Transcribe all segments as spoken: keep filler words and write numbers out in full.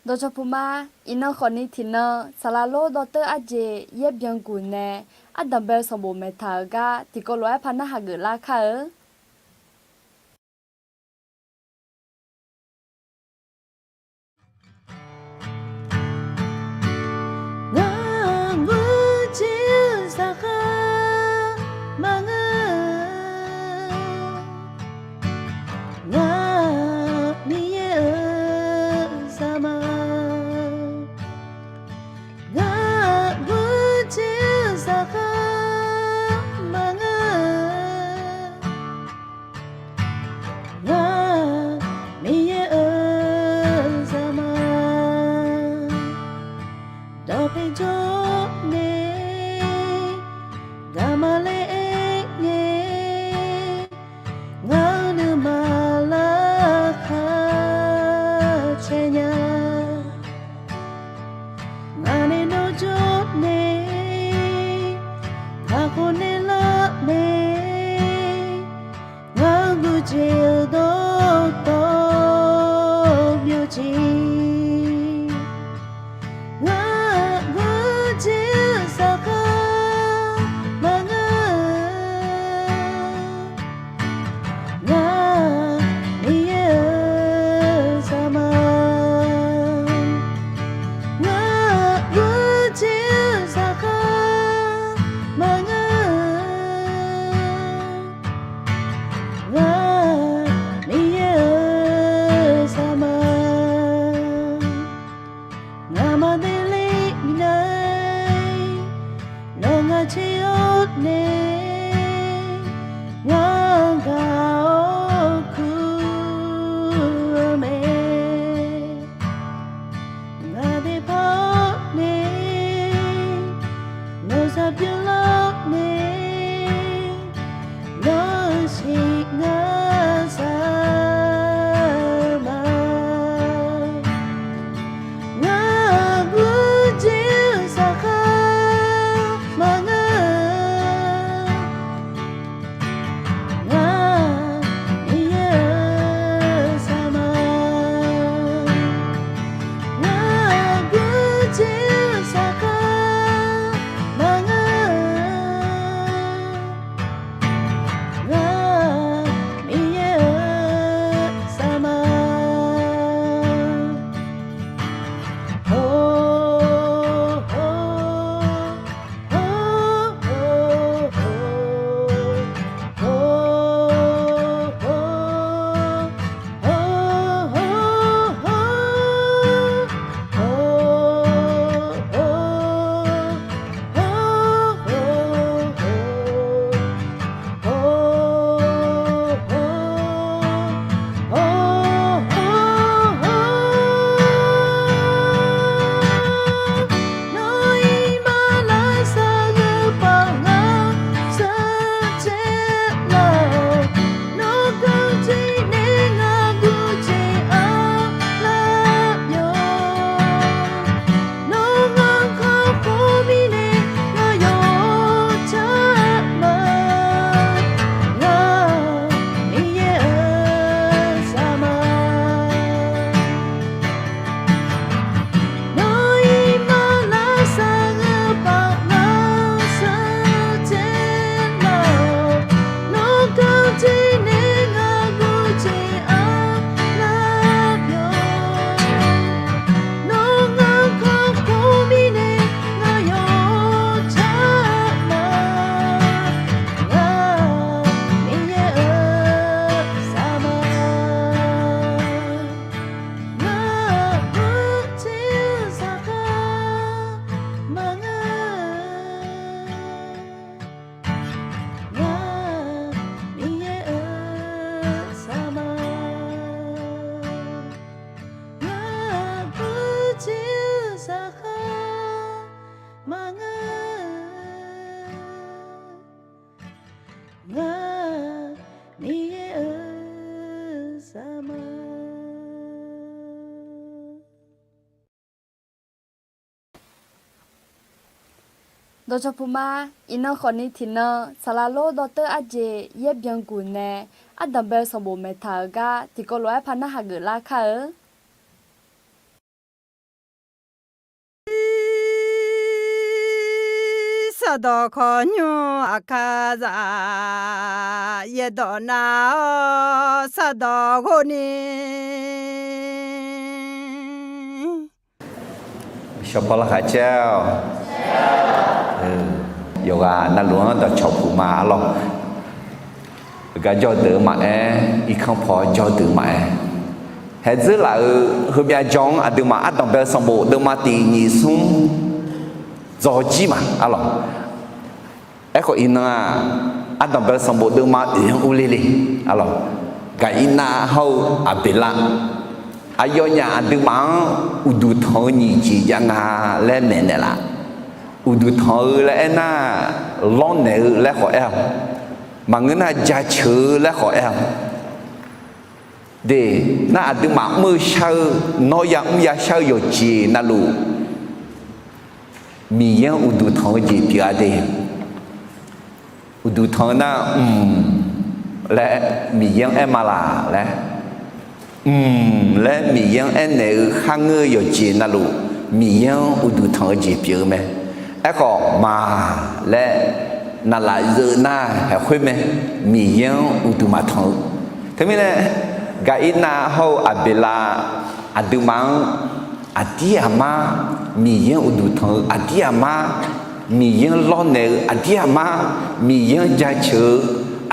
Dawqcawq puq ma. Iqnan khawfni tiqnan saqlaq lor dawrteur arjeq yaer byanguq nae ardanq bae-eu sanqbof maeqtaq-euq gar tiqkawv lof-aer par narhaq geuflar kar-eu. Ngar guirdzer-eu zaqkhav maqngeur, ngar Miqyaer-euq zaqmar. Ngar guirdzer-eu zaqkhav maqngeur, ngar Miqyaer-euq zaqmar. Dawqpae jawr nae gaqmaqlaer aer ngae, ngar-eu nuima lar khar caer nya. Ngaq nae nawr jawr nae kakhof naeq lar mae, ngar guirdzer-eu dawqtawv byovjeq. Ngar guirdzer-eu zaqkhav maqngeur, ngar Miqyaer-euq zaqmar. Ngar guirdzer-eu zaqkhav maqngeur, ngar Miqyaer-euq zaqmar. Ngaqma daefle minav-aer nawr ngaq caer-awr nae, ngar gaq-awr kur-eu mae. Ngaq daefpar-awr nae nawq zaq byanlar nae, nawr-eu siq ngar zaq-eu ma. Ngar guirdzer-eu zaqkhav maqngeur, ngar Miqyaer-euq zaqmar. Ngar guirdzer-eu zaqkhav maqngeur, ngar Miqyaer-euq zaqmar. Nawr-iq maqlavsav gheu paf ngar sheuqcae lar-awq. Nawr guirdzer nae ngar guirdzer arlar byov. Nawr ngar kakhof mirnae ngar yawqcar ma. Ngar Miqyaer-euq zaqmar. Nawr-iq maqlavsav gheu paf ngar sheuqcae lar-awq. Nawr guirdzer nae ngar guirdzer arlar byov. Nawr ngar kakhof mirnae ngar yawqcar ma. Ngar Miqyaer-euq zaqmar. Ngar guirdzer-eu zaqkhav maqngeur, ngar Miqyaer-euq zaqmar. Ngar guirdzer-eu zaqkhav maqngeur, ngar Miqyaer-euq zaqmar. Dawqcawq puq ma. Iqnan khawfni tiqnan saqlaq lor dawrteur arjeq yaer byanguq nae ardanq bae-eu sanqbof maeqtaq-euq gar tiqkawv lof-aer par narhaq geuflar kar-eu. sardawq khawqnymr aqkar za, yaerdawq nav-awr sardawq ghov ni. Shawrpawr larkhaq caer-awq. Yawqghaq navluf-anr dawqcawq puq ma arlawq. Heugar jawrdeuq-eu maqaer, irkanr paw jawrdeuq maqaer, haeqdzeur laf-euq heumyav jan-anr aqduimaf ardanq bae-eu sanqbof deuvma tiq nyiq smr dzaw jir ma arlawq. Aerkhawf iqnan-aq, ardanq bae-eu sanqbof deuvma oeq-anr urler le arlawq. Gaqirnav hawr-eu Aqbeqlav, aqyawfnyaf aqduimaf-anr uqduq tanq-eu nyiq jeq jav nga laer maeqnaeq laf. Uqduq tanq-eu laer aernar, lawrnaeq-eu laer khawf aer-awq. Maqngeur nar, jaceuq-eu laer khawf aer-awq. De, nar aqduimaf mr-eu shar-eu, nawr yamr yashar-eu yawqjeq navluf, Miqyaer-anr uqduq tanq-eu jeq pyeuf-a de. Uqduq tanq-eu nar, mq laer Miqyaer-anr aer ma laq laer, mq laer Miqyaer-anr aernaeq-eu kharngeur-eu yawqjeq navluf, Miqyaer-anr uqduq tanq-eu jeq pyeuf-eu mae. Aerkhawf, ma laer naqlaf zeuv nar haeqkhoer mae, Miqyaer-anr uqduq maqtanq-eu. Teumirnae, Gaqirnav hawr-eu Aqbeqlav aqduimaf-anr aqdir aqmar Miqyaer-anr uqduq tanq-eu, aqdir aqmar Miqyaer-anr lawrnaeq-eu, aqdir aqmar Miqyaer-anr jaceuq-eu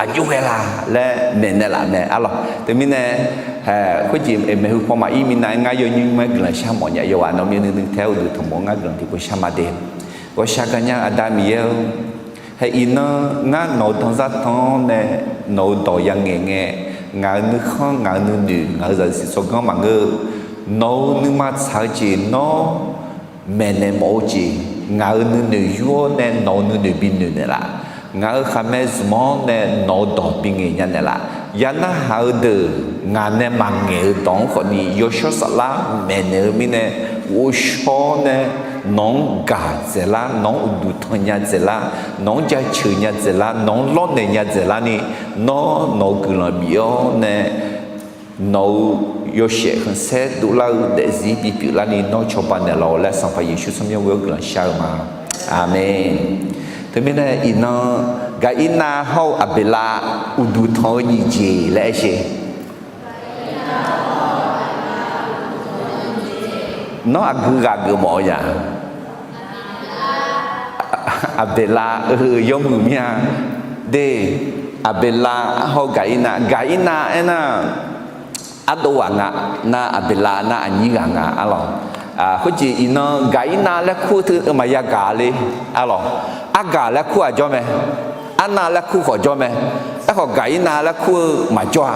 aqjox ghae la laer maeqnaeq laf mae arlawq. Teumirnae, khoerjeq maeqhu paw maqir minav-aer ngar yawnymr nymr-aer guiqlanq shar mawf nya. Yawqghaq nawq-eu myavnuiv nuiv tae-aer uqduq tanqmaf-eu ngar guiqlanq tiqpov shar ma de. Ghawqshaq gaqnya Aqda Miqyaer-or, haeq iqnan ngar nawq-eu danzar tanr-awr nae nawq-eu dawq yangaeq ngae, ngaq-euq nuikhanr, ngaq-euq nuinoeq, ngaq-euq zaqsiq tsawrganr maqngeur-eu, nawq-euq nuima tsaq-eu jeq nawr maeqnaeq mawf-eu jeq, ngaq-euq nuinoeq yur-awr nae nawq-euq nuinoeq bi noeq naeqlaf, ngaq-euq khaqmae zmq-awr nae nawq-eu dawq bi ngaeq nya naeqlaf, ya narhaq-eu deuq ngaq nae maqngaeq-eu dawq-anr khawfni yawshawr saflar maeqnaeq-eu mirnae, ghovshaw-awr nae nawq-anr gaq dzaeqlar, nawq-anr uqduq tanq nya dzaeqlar, nawq-anr jaceuq nya dzaeqlar, nawq-anr lawrnaeq nya dzaeqlarni, nawr nawq-eu guiqlanq bif-awr nae nawq-eu yawshaef khanqsaer dovlar-eu daefzir bipyeuf larni nawr cawba naeqlaf-awq laer Sanqpaq Yeqsur tsawrmyanr ghoe-awr guiqlanq shar-eu ma. Aqmeq. Teumirnae iqnan Gaqirnav hawr-eu Aqbeqlav uqduq tanq-eu nyiq jeq laer aer sher. Nawr aqgeu ghaq geufmawf-eu ya? Aqbeqlav-eu yawmuiq mir-a. De, Aqbeqlav hawr-eu Gaqirnav, Gaqirnav aernar, ardov ghaq nga, nar Aqbeqlav nar aqnyir ghaq nga arlawq. Khoerjeq iqnan Gaqirnav laer kur-eu teu maqya gaq le arlawq. Argaq laer kur-aq jawr mae. Arnav laer kur khawf jawr mae. Aerkhawf Gaqirnav laer kur-eu maqjawr-a.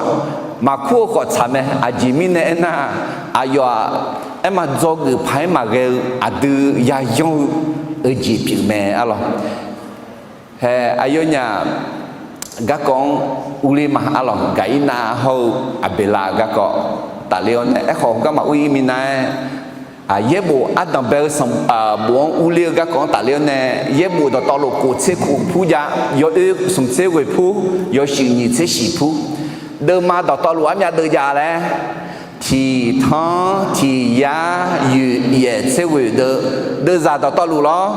Maqkur-eu khawf tsaq mae. Aqjeq mirnae aernar, aqyawf-aq aerma dzawgeuf paq-aer maqghae-eu aqdui yayanr-eu, eu jeq pyeuf mae arlawq. Hae, aqyawfnyaf garkawv-anr urler ma arlawq. Gaqirnav hawr-eu Aqbeqlav garkawv tafler-awr nae, aerkhawf garma ur-ir minav-aer, yaerbof ardanq bae-eu sanq, bof-anr urler-eu garkawv-anr tafler-awr nae, yaerbof dawqtawvluf kof tser kof pur jav, yawoer smq tser ghoeq pur, yawshuif nyiq tser shiq pur. Deuvma dawqtawvluf armyav deuv jav laer, tiq tanr tiq yar yoeq yaef tser ghoeq deuv. Deuvzaq dawqtawvluf lawr,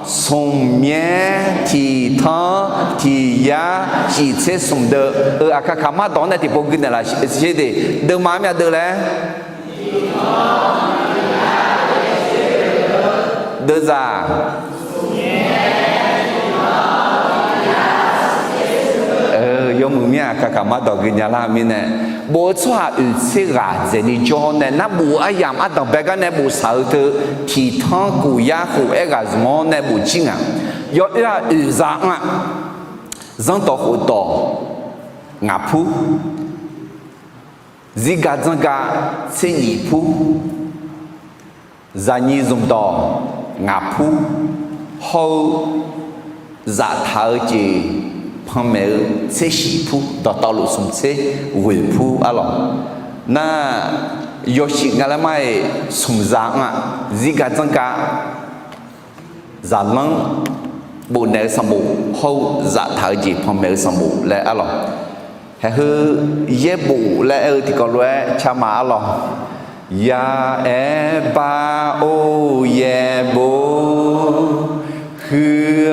smq myaer tiq tanr tiq yar shiq tser smq deuv. Eu, aqkaqkaq mar dawq-anr nae tiqpov gui naeqlaf sher de. Deuvma armyav deuv laer, deuvzaq yawmuiq mir-aq, aqkaqkaq mar dawq gui nya lar mirnae, bof-eu tsawrhaq oeq tser ghaq dzaeqni jawr nae, nar bof-eu aryamq ardanq bae gar nae bof saq-eu teu, tiq tanr kof yar khof aer ghaq zmq-awr nae bof jir ngaq. Yawoer-aq oeq za anr-aq, zanrdawq khofdawq ngaq pur, zirga dzanrga tser nyiq pur, zaqnyiq zmqdawq ngaq pur, hawr-eu zaftaq-eu jeq panmaeq-eu tser shiq pur, dawqtawvluf smq tser ghoeq pur arlawq. Nar, yawshuif nga laer mar-iq smq za anr-aq, zirga dzanrga zaqlanr bofnaeq-eu sanqbof hawr-eu zaftaq-eu jeq panmaeq-eu sanqbof laer arlawq. Haeheu yaerbof laer aer-eu tiqkawv lof-aer car ma arlawq. Yaaer bar or yaerbof, huiq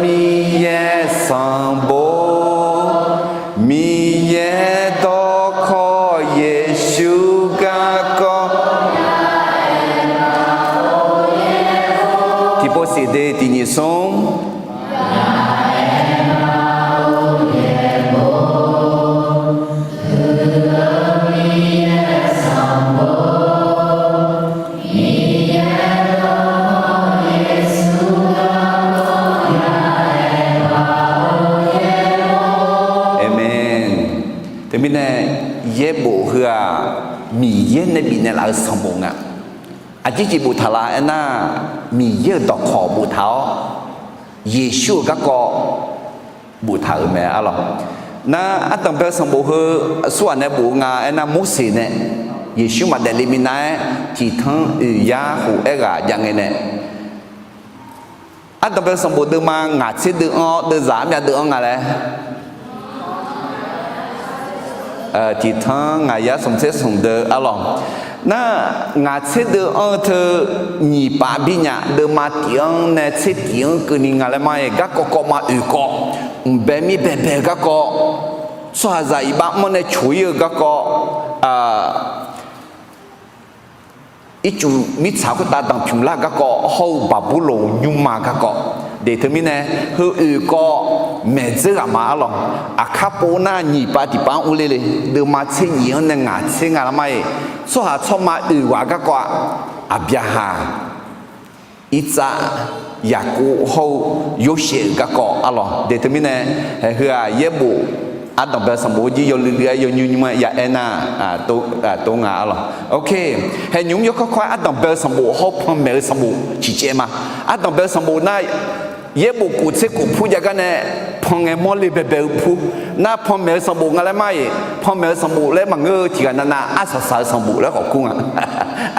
Miqyaer sanqbof, Miqyaer dawqkawq Yeqsur garkawv. Tiqpov siq de tiq nyiq smr. Aqmeq. Teumirnae yaerbof heu-aq, Miqyaer nae bifnaeq laf-eu sanqbof nga. Aqjeq jeq boftaq laf aernar, Miqyaer-euq dawqkawq boftaq-awr, Yeqsur-euq garkawv boftaq-euq mae arlawq. Nar ardanq bae-eu sanqbof heu aqsurghaq nae bof-eu nga aernar, Morseq nae Yeqsur maqdaef le minav-aer tiqtanq oeq yar khof aerghaq jav ngae nae, ardanq bae-eu sanqbof deuvma ngaq tser deuv anr-awr deuvzaq armyav deuv anr nga laer, tiqtanq ngaq yar smq tser smq deuv arlawq. Nar ngaq tser deuv anr-eu teu nyiq paf bi nya deuvma tiq anr nae tser tiq anr keuvni nga laer ma-iq, garkawv kawv ma oeq kawv, mqbae mir baebae-eu garkawv, tsawrhaqzaq iqbax mr nae coq-ir-eu garkawv, ircuf mirtsaq khoertav danqpymq lar-eu garkawv hawr-eu Baqburloq nymrma garkawv. De teumirnae heu oeq kawv maeqdzeur ghaq ma arlawq. Aqkar pov nar nyiq paf tiq paf-anr urler le. Deuvma tser nyiq-anr nae ngaq tser nga lar ma-iq, tsawrhaq tsawrma oeq ghaq garkawv-aq, Aqbyaqhaq, Irtsav, Yaqkov hawr-eu Yorsaev-euq garkawv arlawq. De teumirnae, haeq heu-aq yaerbof ardanq bae-eu sanqbof jir yawluiv luiv-aer yawnymr nymr-aer ya aer nar, tov nga arlawq. Ok, haeq nymq mr yawkawr kawr-aer ardanq bae-eu sanqbof hawr-eu panmaeq-eu sanqbof ciqcaev ma. Ardanq bae-eu sanqbof nar, yaerbof kof tser kof pur jav gar nae, pan ngae mawrle baebae-eu pur. Nar panmaeq-eu sanqbof nga laer ma-iq, panmaeq-eu sanqbof laer maqngeur-eu tiq ghaq navnav arsaq saq-eu sanqbof laer khawf kur nga.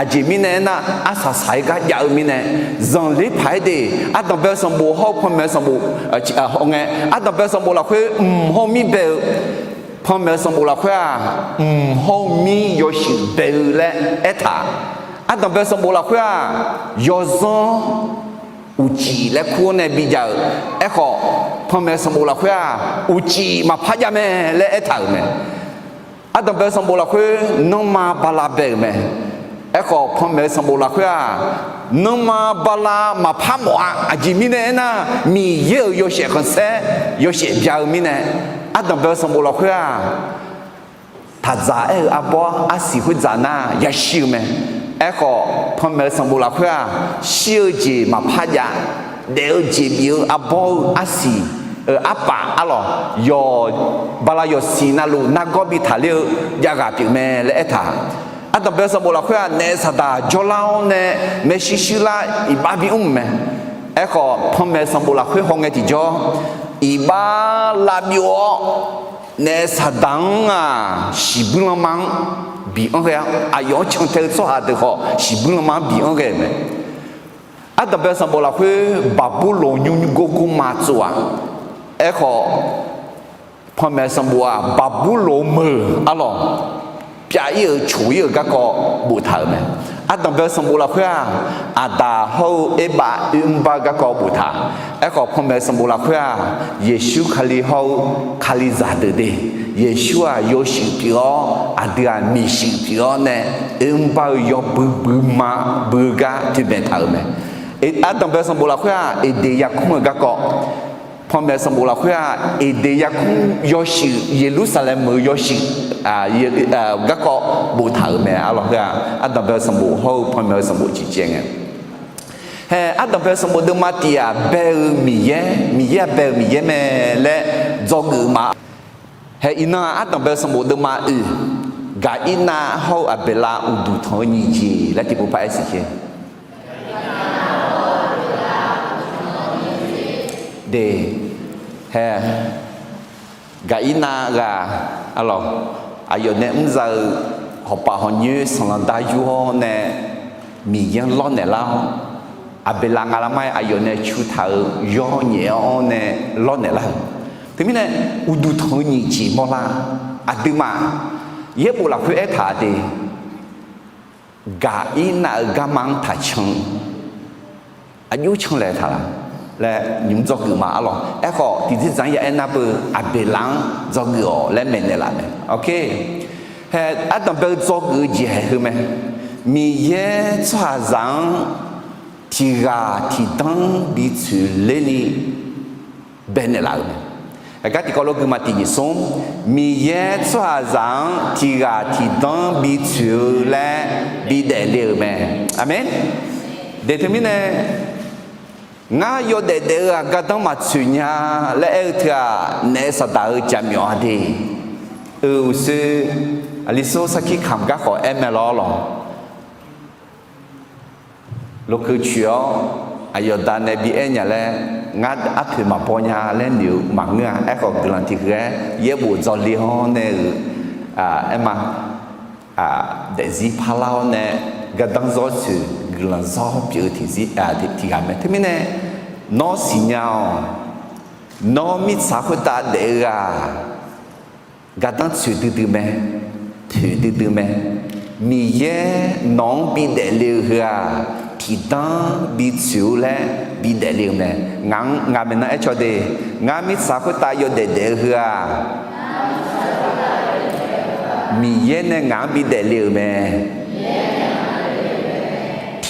Aqjeq mirnae aernar, arsaq saq-aer gar jav-eu mirnae, zanqler paq-aer de. Ardanq bae-eu sanqbof hawr-eu panmaeq-eu sanqbof, hawngae, ardanq bae-eu sanqbof lafkhoer mq hawr-eu mir bae-eu, panmaeq-eu sanqbof lafkhoer-aq, mq hawr-eu mir yawshuif bae-eu laer aertaq. Ardanq bae-eu sanqbof lafkhoer-aq, yawzanr uqcif laer kur-awr nae bijav-euq. Aerkhawf, panmaeq-eu sanqbof lafkhoer-aq, uqcif maqpar jav mae laer aertaq-euq mae. Ardanq bae-eu sanqbof lafkhoer nanrma bala bae-euq mae. Aerkhawf, panmaeq-eu sanqbof lafkhoer-aq, nanrma bala maqpar mawf-a. Aqjeq mirnae aernar, Miqyaer-euq yawshaef khanqsaer yawshaef bya-eu mirnae, ardanq bae-eu sanqbof lafkhoer-aq, taqdzaq aer-eu arbawr arsiq khoerdzaq nar yashir-eu mae. Aerkhawf, panmaeq-eu sanqbof lafkhoer-aq, shir-eu jeq maqpar jav, daef-eu jeq bif-eu arbawr-eu arsiq, arpaf arlawq, yawq, bala yawqsiq navluf nargawr bi taqler-eu javghaq pyeuf mae laer aertaq. Ardanq bae-eu sanqbof lafkhoer-aq, naef saqdaq jawrlar-awr nae maershuir shuir lar iqbax bimr-euq mae. Aerkhawf, panmaeq-eu sanqbof lafkhoer hawngae tiqjawr, iqbax lavbyov-awr, naef saqdaq-anr-aq, shiqbuir lanma-anr bianr ghae-awr, aqyawf-anr cantae-eu tsawrhaq deuq khawf shiqbuir lanma-anr bianr ghae-euq mae. Ardanq bae-eu sanqbof lafkhoer Baqburloq nymr nymr gor gor ma tsov-aq. Aerkhawf, panmaeq-eu sanqbof-aq, Baqburloq meuq arlawq, pyav-ir-euq coq-ir-euq garkawv boftaq-euq mae. Ardanq bae-eu sanqbof lafkhoer-aq, Aqdaq hawr-eu Erbav oermr bar-eu garkawv boftaq. Aerkhawf, panmaeq-eu sanqbof lafkhoer-aq, Yeqsur Kali hawr-eu Kalizaq deuq de, Yeqsur-aq yawshuif pyeuf-awr, aqdui-aq miqshuif pyeuf-awr nae, oermr bar-eu yawbui bui ma bui-eu gar toeqmaeq taq-euq mae. Ardanq bae-eu sanqbof lafkhoer-aq, Eqdeq yarkmr-euq garkawv, panmaeq-eu sanqbof lafkhoer-aq, Eqdeq yarkmr yawshuif, Yeqlursaqlaeq meuq-eu yawshuif garkawv boftaq-euq mae. Arlawq khoer-aq, ardanq bae-eu sanqbof hawr-eu panmaeq-eu sanqbof ciqcaev ngae. Hae, ardanq bae-eu sanqbof deuvma tiq-aq, bae-eu Miqyaer, Miqyaer-aq bae-eu Miqyaer mae laer dzawgeuf ma. Hae, iqnan-aq, ardanq bae-eu sanqbof deuvma oeq, Gaqirnav hawr-eu Aqbeqlav uqduq tanq-eu nyiq jeq laer tiqpov par-aer siqkhaer. De, hae, Gaqirnav ghaq, arlawq, aqyawf nae mrza-eu hawpaf hawqnyoer sanqlanq dar yur-awr nae Miqyaer-anr lawrnaeq lar-awr, Aqbeqlav nga lar mar-aer aqyawf nae cu taq-euq yawr nyaef-awr nae lawrnaeq lar-euq. Teumirnae, uqduq tanq-eu nyiq jeq mawrlar. Aqduimaf yaerbof lafkhoer aertaq de, Gaqirnav-euq garma-anr taq can, aqjox canlaeq taq laf. laer nymq mr dzawgeuf ma arlawq. Aerkhawf, tiqjeq dzaq-anr ya aernar beu, Aqbeqlav-anr dzawgeuf-awq laer maeqnaeq laf mae. Hae, ardanqbae-eu dzawgeuf-eu jeq haeq heu mae. Miqyaer tsawrhaqzaq-anr tiq ghaq tiq danr bi tsoeq ler ni baenaeq laf-euq mae. Aqgar tiqkawv lof gui ma tiq nyiq smr, Miqyaer tsawrhaqzaq-anr tiq ghaq tiq danr bi tsoeq-eu laer bi daefle-euq mae. Aqmeq. Deuq teumirnae, ngar yawdaef daef-eu-aq gardanr maqtsoeq nya laer aer-eu teu-aq, naef saqdaq-eu jaqmyawf-a de. Euq uqshoe, aqli sor sarkir kamq gar khawf aer mae lawr lawq. Lokeuv coeq-awr aqyawf da nae bi aer nya laer, ngar arpoeq maqbaw nya laer noeq-eu maqngeur-a. Aerkhawf, guiqlanq tiq ghaq-aer yaerbof dzawle-awr nae-euq, aer ma, daefzir parlar-awr nae gardanr zawr tsoeq guiqlanq zawr pyeuf-eu tiq ghaq mae. Teumirnae, nawr siqnya-awq. Nawr mirtsaq khoertav daef-eu-aq, gardanr tsoeq duidui mae, toeq duidui mae. Miqyaer nawq-anr bi daefle-eu heu-aq, tiqdanr bi tsoeq-eu laer bi daefle-eu mae. Ngaq-anr ngaq maeqnan aer caw de, ngar mirtsaq khoertav yawdaef daef-eu heu-aq, Miqyaer nae ngaq-anr bi daefle-euq mae.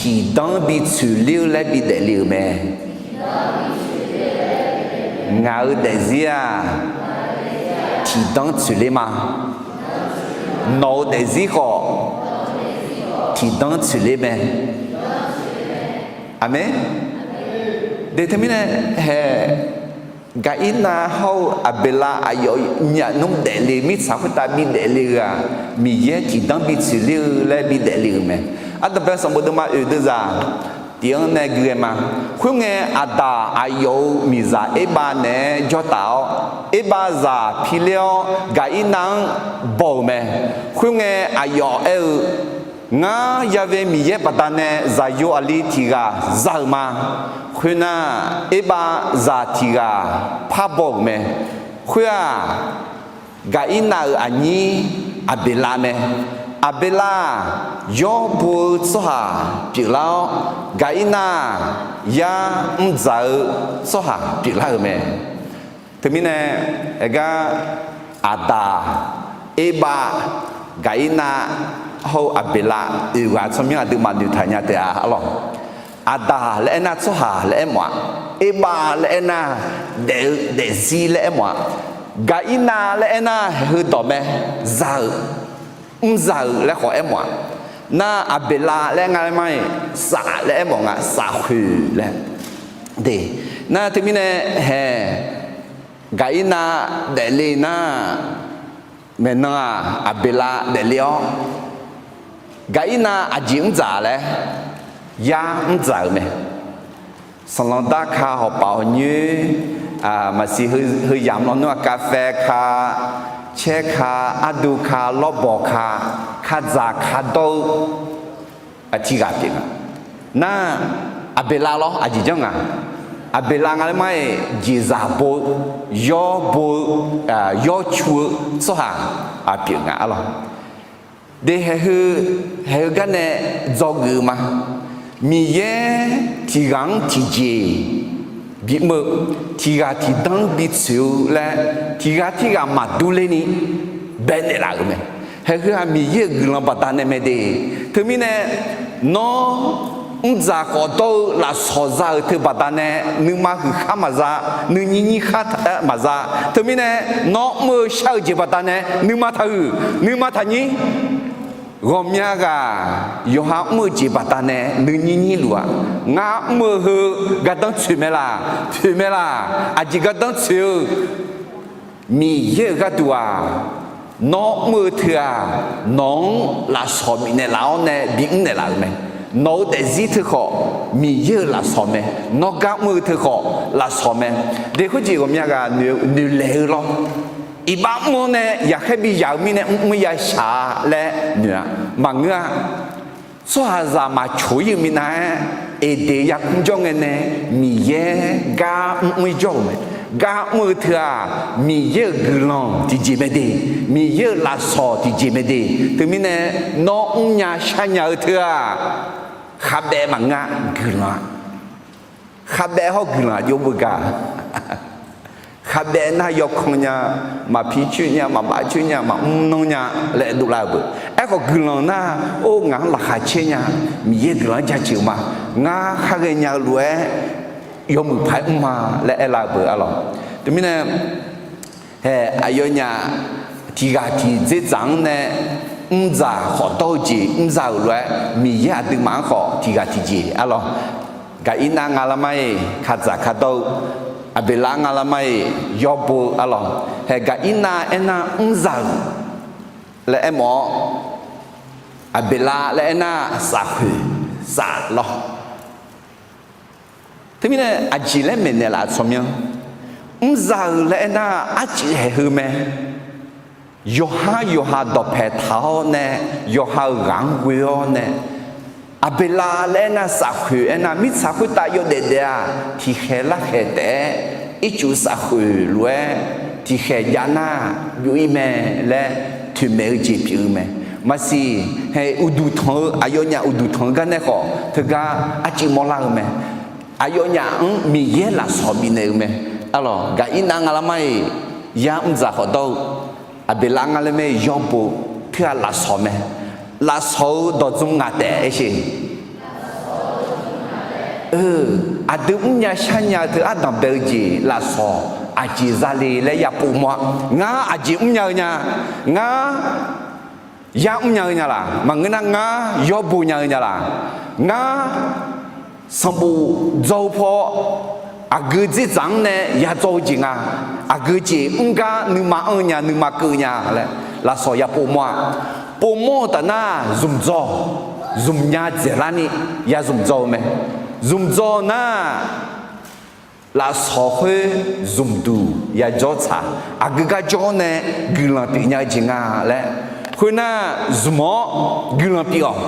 Tiqdanr bi tsoeq ler-eu laer bi daefle-euq mae. Ngaq-euq daefzir-aq, tiqdanr tsoeq ler ma. Nawq-euq daefzir khawf, tiqdanr tsoeq ler mae. Aqmeq. Deuq teumirnae hae, Gaqirnav hawr-eu Aqbeqlav aqyawf nyaf nmr daefle mirtsaq khoertav bi daefle-eu-aq, Miqyaer tiqdanr bi tsoeq ler-eu laer bi daefle-euq mae. Ardanqbae sanqbof deuvma oeq deuvzaq tiq-anr nae gui ghae ma. Khoerngae, Aqdaq aqyawf-euq miqzaq Erbav naeq-aer jawr taf-awr, Erbav zaq pi ler-awr Gaqirnav-anr baw-euq mae. Khoerngae, aqyawf aer-eu, Ngar yave Miqyaer baqdanae zaqyo aqli tiq ghaq za-euq ma. Khoernar, Erbav zaq tiq ghaq par baw-euq mae. Khoer-aq, Gaqirnav-euq aqnyir Aqbeqlav mae. Aqbeqlav-aq, yawr bo-eu tsawrhaq pyeuflar-awr, Gaqirnav-aq, yar mrdzaq-eu tsawrhaq pyeuflar-euq mae. Teumirnae, aergar Aqdaq, Erbav, Gaqirnav hawr-eu Aqbeqlav oeq ghaq tsawrmyanr aqduimaf noeqtaq nya taef-a arlawq. Aqdaq laer aernar tsawrhaq laer aermawf-a. Erbav laer aernar daef-eu daefzir laer aermawf-a. Gaqirnav laer aernar haeq heudawq mae, za-euq, mrza-euq laer khawf aermawf-a. Nar Aqbeqlav laer nga laer mar-iq, saf laer aermawf nga, safkhoeq laer. De, nar teumirnae haeq, Gaqirnav daefle nar, maeqnan-aq Aqbeqlav daefle-awr, Gaqirnav aqjeq mrdzaq laer, yar mrdzaq-euq mae. Sanqlanq darka hawpaf hawqnyoer, maqsiq heu yamq lawnmr-aq kavfae ka, caer ka, ardu ka, lawrbawq ka, kadzaq ka dawr-eu tiq ghaq pyeuf nga. Nar, Aqbeqlav lawr aqjeq janr nga. Aqbeqlav nga laer mar-iq jeqzaq bo-eu, yawr bo-eu, yawr cu-eu tsawrhaq pyeuf nga arlawq. De haeq heu, haeq heu garnae dzawgeuf-eu ma. Miqyaer tiq ghaq-anr tiqjeq bimr-eu, tiq ghaq tiqdanr bitsoeq-eu laer, tiq ghaq tirghaq maqdur lerni baenaeq laf-euq mae. Haeq heu-aq Miqyaer-euq guiqlanq baqdanae mae de. Teumirnae, nawr mrdzaq khawf dawr-eu lafsawq za-euq teu baqdanae nuima huiq khar maqza, nuinyir nyir khar maqza. Teumirnae, nawr mr-eu shar-eu jeq baqdanae nuima taqhuiq, nuima taqnyir. Ghawqmya ghaq yawqha mr-eu jeq baqdanae nuinyir nyir luf-aq, ngar mr-eu heu gardanr tsoeq mae laq, toeq mae laq, aqjeq gardanr tsoeq-eu Miqyaer-euq gharduq-aq, nawr mr-eu teu-aq, nawq-anr lafsawq bifnaeq laf-awr nae bimr naeq laf-euq mae. Nawq-eu daefzir teu khawf, Miqyaer-euq lafsawq mae. Nawr gar mr-eu teu khawf lafsawq mae. De khoerjeq ghawqmya ghaq noeq, noeqlaeq-eu lawr. Iqbax mr-awr nae yaqkhaer bi yaq-eu mirnae mr mr ya shaq-a laer noeq-a. Maqngeur-a. Tsawrhaqzaq maqcoq-ir-eu minav-aer, Eqdeq yarkmr jawr ngae nae Miqyaer gar mr mr-ir jawr-euq mae. Gar mr-eu teu-aq, Miqyaer-euq guiqlanq tiqjeq mae de, Miqyaer-euq lafsawq tiqjeq mae de. Teumirnae, nawr mrnya sharnya-eu teu-aq, khavbaev maqngeur-a, guiqlanq-a. Khavbaev hawr guiqlanq aqjox beugar. Khavbaev nar yawkan nya, maqpi coer nya, maqbav coer nya, maqmr nanr nya laer dovlar-eu beu. Aerkhawf guiqlanq nar, or ngaq-anr laqkhaq caer nya, Miqyaer guiqlanq-anr jaceuq ma, ngar khar ghaenya-eu lof-aer yawmuiq paq-aer mr ma laer aerlar-eu beu arlawq. Teumirnae, hae, aqyawfnyaf tiqghaq tiqdzerdzaq-anr nae mrdzaq khawf dawr-eu jeq mrza-euq lof-aer Miqyaer aqduimaf-anr khawf tiqghaq tiqjeq arlawq. Gaqirnav nga lar mar-iq kadzaq kadawr-eu, Aqbeqlav nga lar mar-iq yawbo-eu arlawq. Hae, Gaqirnav aernar mrza-euq laer aermawf-awr, Aqbeqlav laer aernar safkhoeq saf lawr. Teumirnae aqjeq laer maeqnaeq laf tsawrmyanr, mrza-euq laer aernar arcuif haeq heu mae. Yawqhar yawqha dawqpaeq taq-awr nae, yawqha-euq ghaq-anr ghoe-awr nae, Aqbeqlav laer aernar safkhoeq aernar mirtsaq khoertav yawdaef daef-aq tiqkhaeq larkhaeq taef-aer ircuf safkhoeq lof-aer tiqkhaeq jav nar byov-ir mae laer toeqmaeq-eu jeq pyeuf-eu mae. Maqsiq, hae, uqduq tanq-eu, aqyawfnyaf uqduq tanq-eu gar nae khawf teugar arcuif mawrlar-eu mae. Aqyawfnyaf-anr Miqyaer lafsawq bifnaeq-eu mae. Arlawq, Gaqirnav nga lar mar-iq yar mrdzaq khawf dawr-eu, Aqbeqlav nga lar mar-iq yawbo-eu, teughaq lafsawq mae. Lafsawq-eu dawqdzmr ngaq taef aersheq. Aqdui mrnya sharnya-eu teu ardanq bae-eu jeq lafsawq aqjeq zale laer yapov mawr-a. Ngar aqjeq mrnya-eu nya, ngar yar mrnya-eu nya laq, maqngeur nar ngar yawbo nya-eu nya laq, ngar sanqbof dzaw-eu paw aqgeu dzerdzaq-anr nae yadzawr-eu jeq nga, aqgeu jeq mrgar nuima anr nya nuima keuv nya laer lafsawq yapov mawr-a. Povmawr-eu taf nar zmqdzawr, zmqnya dzaeqlarni ya zmqdzawr-eu mae. Zmqdzawr nar lafsawq khoer zmqduq yajawr tsaq, aqgeu gar jawr nae guiqlanq pyeufnya-eu jeq nga laer. Khoernar zmq-awr guiqlanq pyeuf-awq.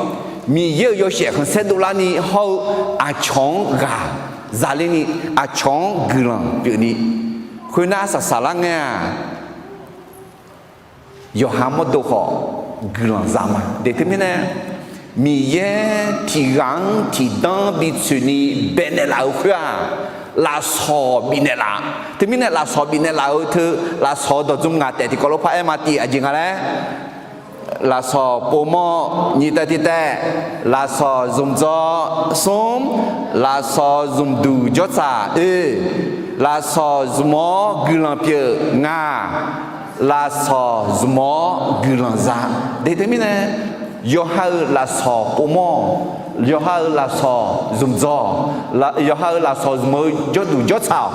Miqyaer-euq yawshaef khanqsaer dovlarni hawr-eu aqcawq-anr ghaq zalerni, aqcawq-anr guiqlanq pyeufni, khoernar arsaq saqlar ngae-aq, yawqha mawrdo khawf guiqlanq za ma. Deq teumirnae, Miqyaer tiqghaq-anr tiqdanr bitsoeqni baenaeq laf-euq khoer-aq, lafsawq bifnaeq laf. Teumirnae lafsawq bifnaeq laf-eu teu, lafsawq-eu dawqdzmr ngaq taef tiqkawv lof par aer ma tiv aqjeq nga laer. Lafsawq povmawr nyiq taev tiq taev, lafsawq zmqdzawr smr, lafsawq zmqduq jawr tsaq oe, lafsawq zmq-awr guiqlanq pyeuf ngaq, lafsawq zmq-awr guiqlanq za. Deq teumirnae, yawqha-euq lafsawq povmawr, yawqha-euq lafsawq zmqdzawr, yawqha-euq lafsawq zmq-eu jawrduq jawr tsaq-awq.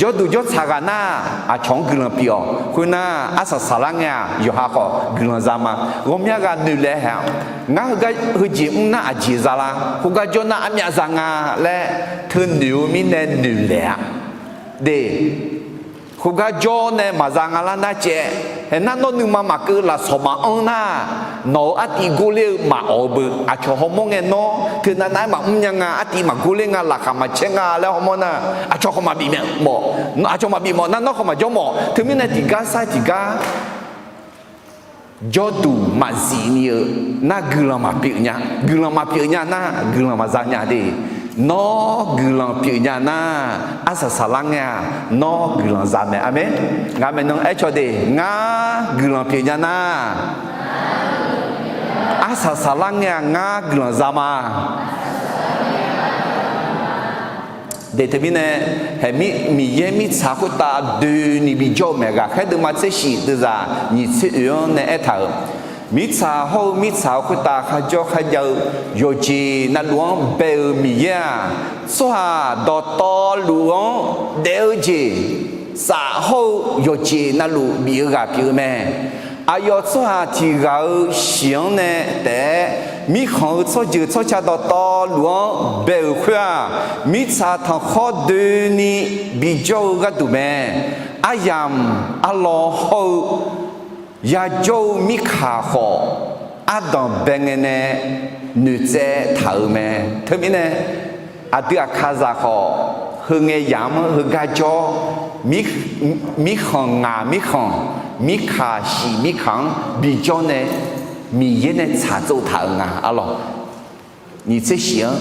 Jawrduq jawr tsaq ghaq nar aqcawq-anr guiqlanq pyeuf-awq. Khoernar arsaq saqlar ngae-aq yawqha khawf guiqlanq za ma. Ghawqmya ghaq noeqlaeq haeq-aq, ngar heugar heujeq mr nar aqjeq za lar, khoergar jawr nar armyav za nga laer teunoeq-eu mirnae noeqlaeq-a. Deq, khoergar jawr nae maqza nga lar nar caev, haeq nar nawr nuima maqkeuv lafsawq maqanr nar, nawq-euq artiv gorler-eu maqawq-eu beu. Aqcawq hawmawr ngae nawr teunav nav-aer maqmr nya nga, artiv maqgorler nga, laqkhaq maqcaer nga laer hawmawr nar, aqcawq khawf maqbif mawf, aqcawq maqbif mawf nar nawr khawf maqjawr mawf. Teumirnae tiqgar sar tiqgar jawrduq maqzif ni-eu nar guiqlanq maqpyeuf nya, guiqlanq maqpyeuf nya nar guiqlanq maqza nya de. Nawr guiqlanq pyeuf nya nar arsaq saqlar ngae-aq nawr guiqlanq za mae. Aqmeq. Ngaq maeqnan aercaw de, ngar guiqlanq pyeuf nya nar arsaq saqlar ngae-aq ngar guiqlanq za ma. Deq teumirnae, haeq, Miqyaer mirtsaq khoertav doeni bijawr-eu mae. Ghaqkhaer deuvma tser shif deuvzaq nyiq tser oeq-anr nae aertaq-euq, mirtsaq hawr-eu mirtsaq-eu khoertav kharjawr kharjav-eu yawqjeq navluf-anr bae-euq Miqyaer-aq, tsawrhaq dawqtawvluf-anr daef-eu jeq saf hawr-eu yawqjeq navluf bif-eu ghaq pyeuf-eu mae. Aqyawf tsawrhaq tiq ghaq-euq shiq-anr nae taef-aer mirkhanq-eu tsawrjeuq tsawrca dawqtawvluf-anr bae-euq khoer-aq, mirtsaq tanqkhawr doeni bijawr-eu gharduq mae. Aryamq arlawr hawr-eu yajawr-eu mirkaq khawf, ardanq bae ngae nae noeqtsaev taq-euq mae. Teumirnae, aqdui aqkazaq khawf, heu ngae yamq-anr heugar jawr, mirkhanq ngaq mirkhanq, mirkaq shiq mirkaq-anr bijawr nae, Miqyaer nae tsaqtsov taq-euq nga arlawq. Nyiq tser shiq-anr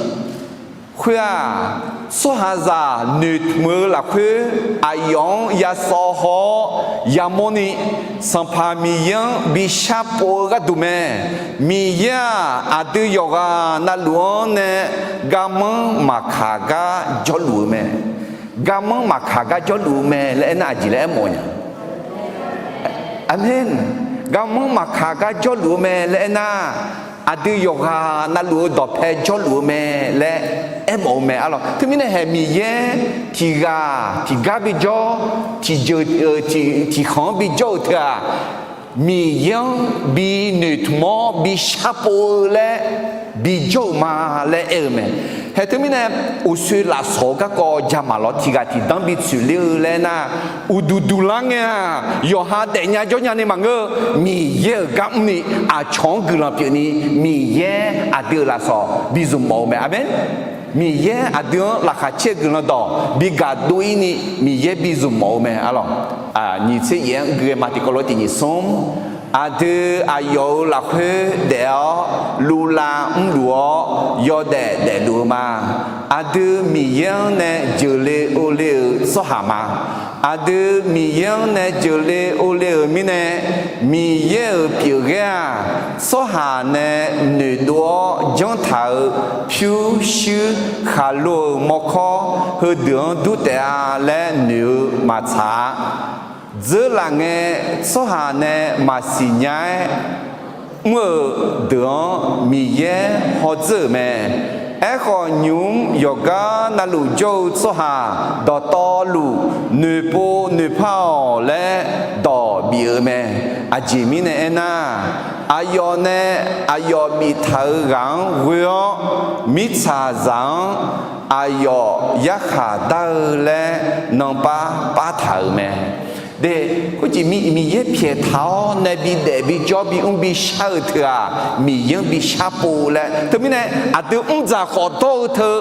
Khoer-aq, tsawrhaqzaq noeqtmq-eu lafkhoer aqyawf-anr yasawv haw-awr yamawrni, Sanqpaq Miqyaer-anr bi sharpov-eu gharduq mae. Miqyaer-aq, aqdui yawqghaq navluf-anr nae garmanr maqkaq gar jawrluf-eu mae. Garmanr maqkaq gar jawrluf-eu mae laer aernar, aqjeq laer aermawf-eu nya? Aqmeq. Garmanr maqkaq gar jawrluf-eu mae laer aernar, aqdui yawqghaq navluf-eu dawqpae jawrluf-eu mae laer aermawf-eu mae arlawq. Teumirnae haeq Miqyaer tiqghaq tiqgar bijawr, tiqjeuq tiqkhanq-anr bijawr-eu teu-aq, Miqyaer-anr bi noeqtmq-awr bi sharpov-eu laer bijawr-euq ma laer aer-eu mae. Haeq teumirnae uqshoe lafsawq-eu garkawv jamaq lawr tiqghaq tiqdanr bitsoeq ler-eu laer nar, uqduq duq lar ngae-aq, yawqha daefnya jawrnya ni maqngeur-eu, Miqyaer-euq gar mrni aqcawq-anr guiqlanq pyeufni, Miqyaer aqdui-euq lafsawq bi zmq mawf-eu mae. Aqmeq. Miqyaer aqdui-anr laqkhaq caer-eu guiqlanq dawq bi gaqdov-ir ni Miqyaer bi zmq mawf-eu mae arlawq. Nyiq tser yaef-anr gui-aer ma tiqkawv lof tiq nyiq smr. Aqdui aqyawf-euq lafkhoer daef-awr luvlav mrluf-awr yawdaef daefluf-eu ma. Aqdui Miqyaer-anr nae jeuqle ovle-euq tsawrhaq ma. Aqdui Miqyaer-anr nae jeuqle ovle-euq mirnae, Miqyaer-euq pyeufghaer-aq, tsawrhaq nae noeqdov-awr janr taq-euq pyur shuir khaqlo-euq mawrkawr heudeuq-anr dur taef-a laer noeq-eu maqtsaq-a. Dzeurlaf ngae, tsawrhaq nae maqsiq nya-aer mr-euq deuq-anr Miqyaer hawdzeur-euq mae. Aerkhawf, nymq-mr yawqgar navluf jawr-eu tsawrhaq dawqtawvluf noeqpov noeqpar-awq laer dawq bif-eu mae. Aqjeq mirnae aernar, aqyawf nae aqyawf biftaq-euq ghaq-anr ghoe-awr, mirtsaqzaq-anr aqyawf yarkhaq dar-eu laer nanpar partaq-euq mae. De, khoerjeq Miqyaer pyaeq taq-awr nae bidaef bijawr bimr bishar-eu teu-aq, Miqyaer-anr bishar pov laer. Teumirnae aqdui mrdzaq khawf dawr-eu teu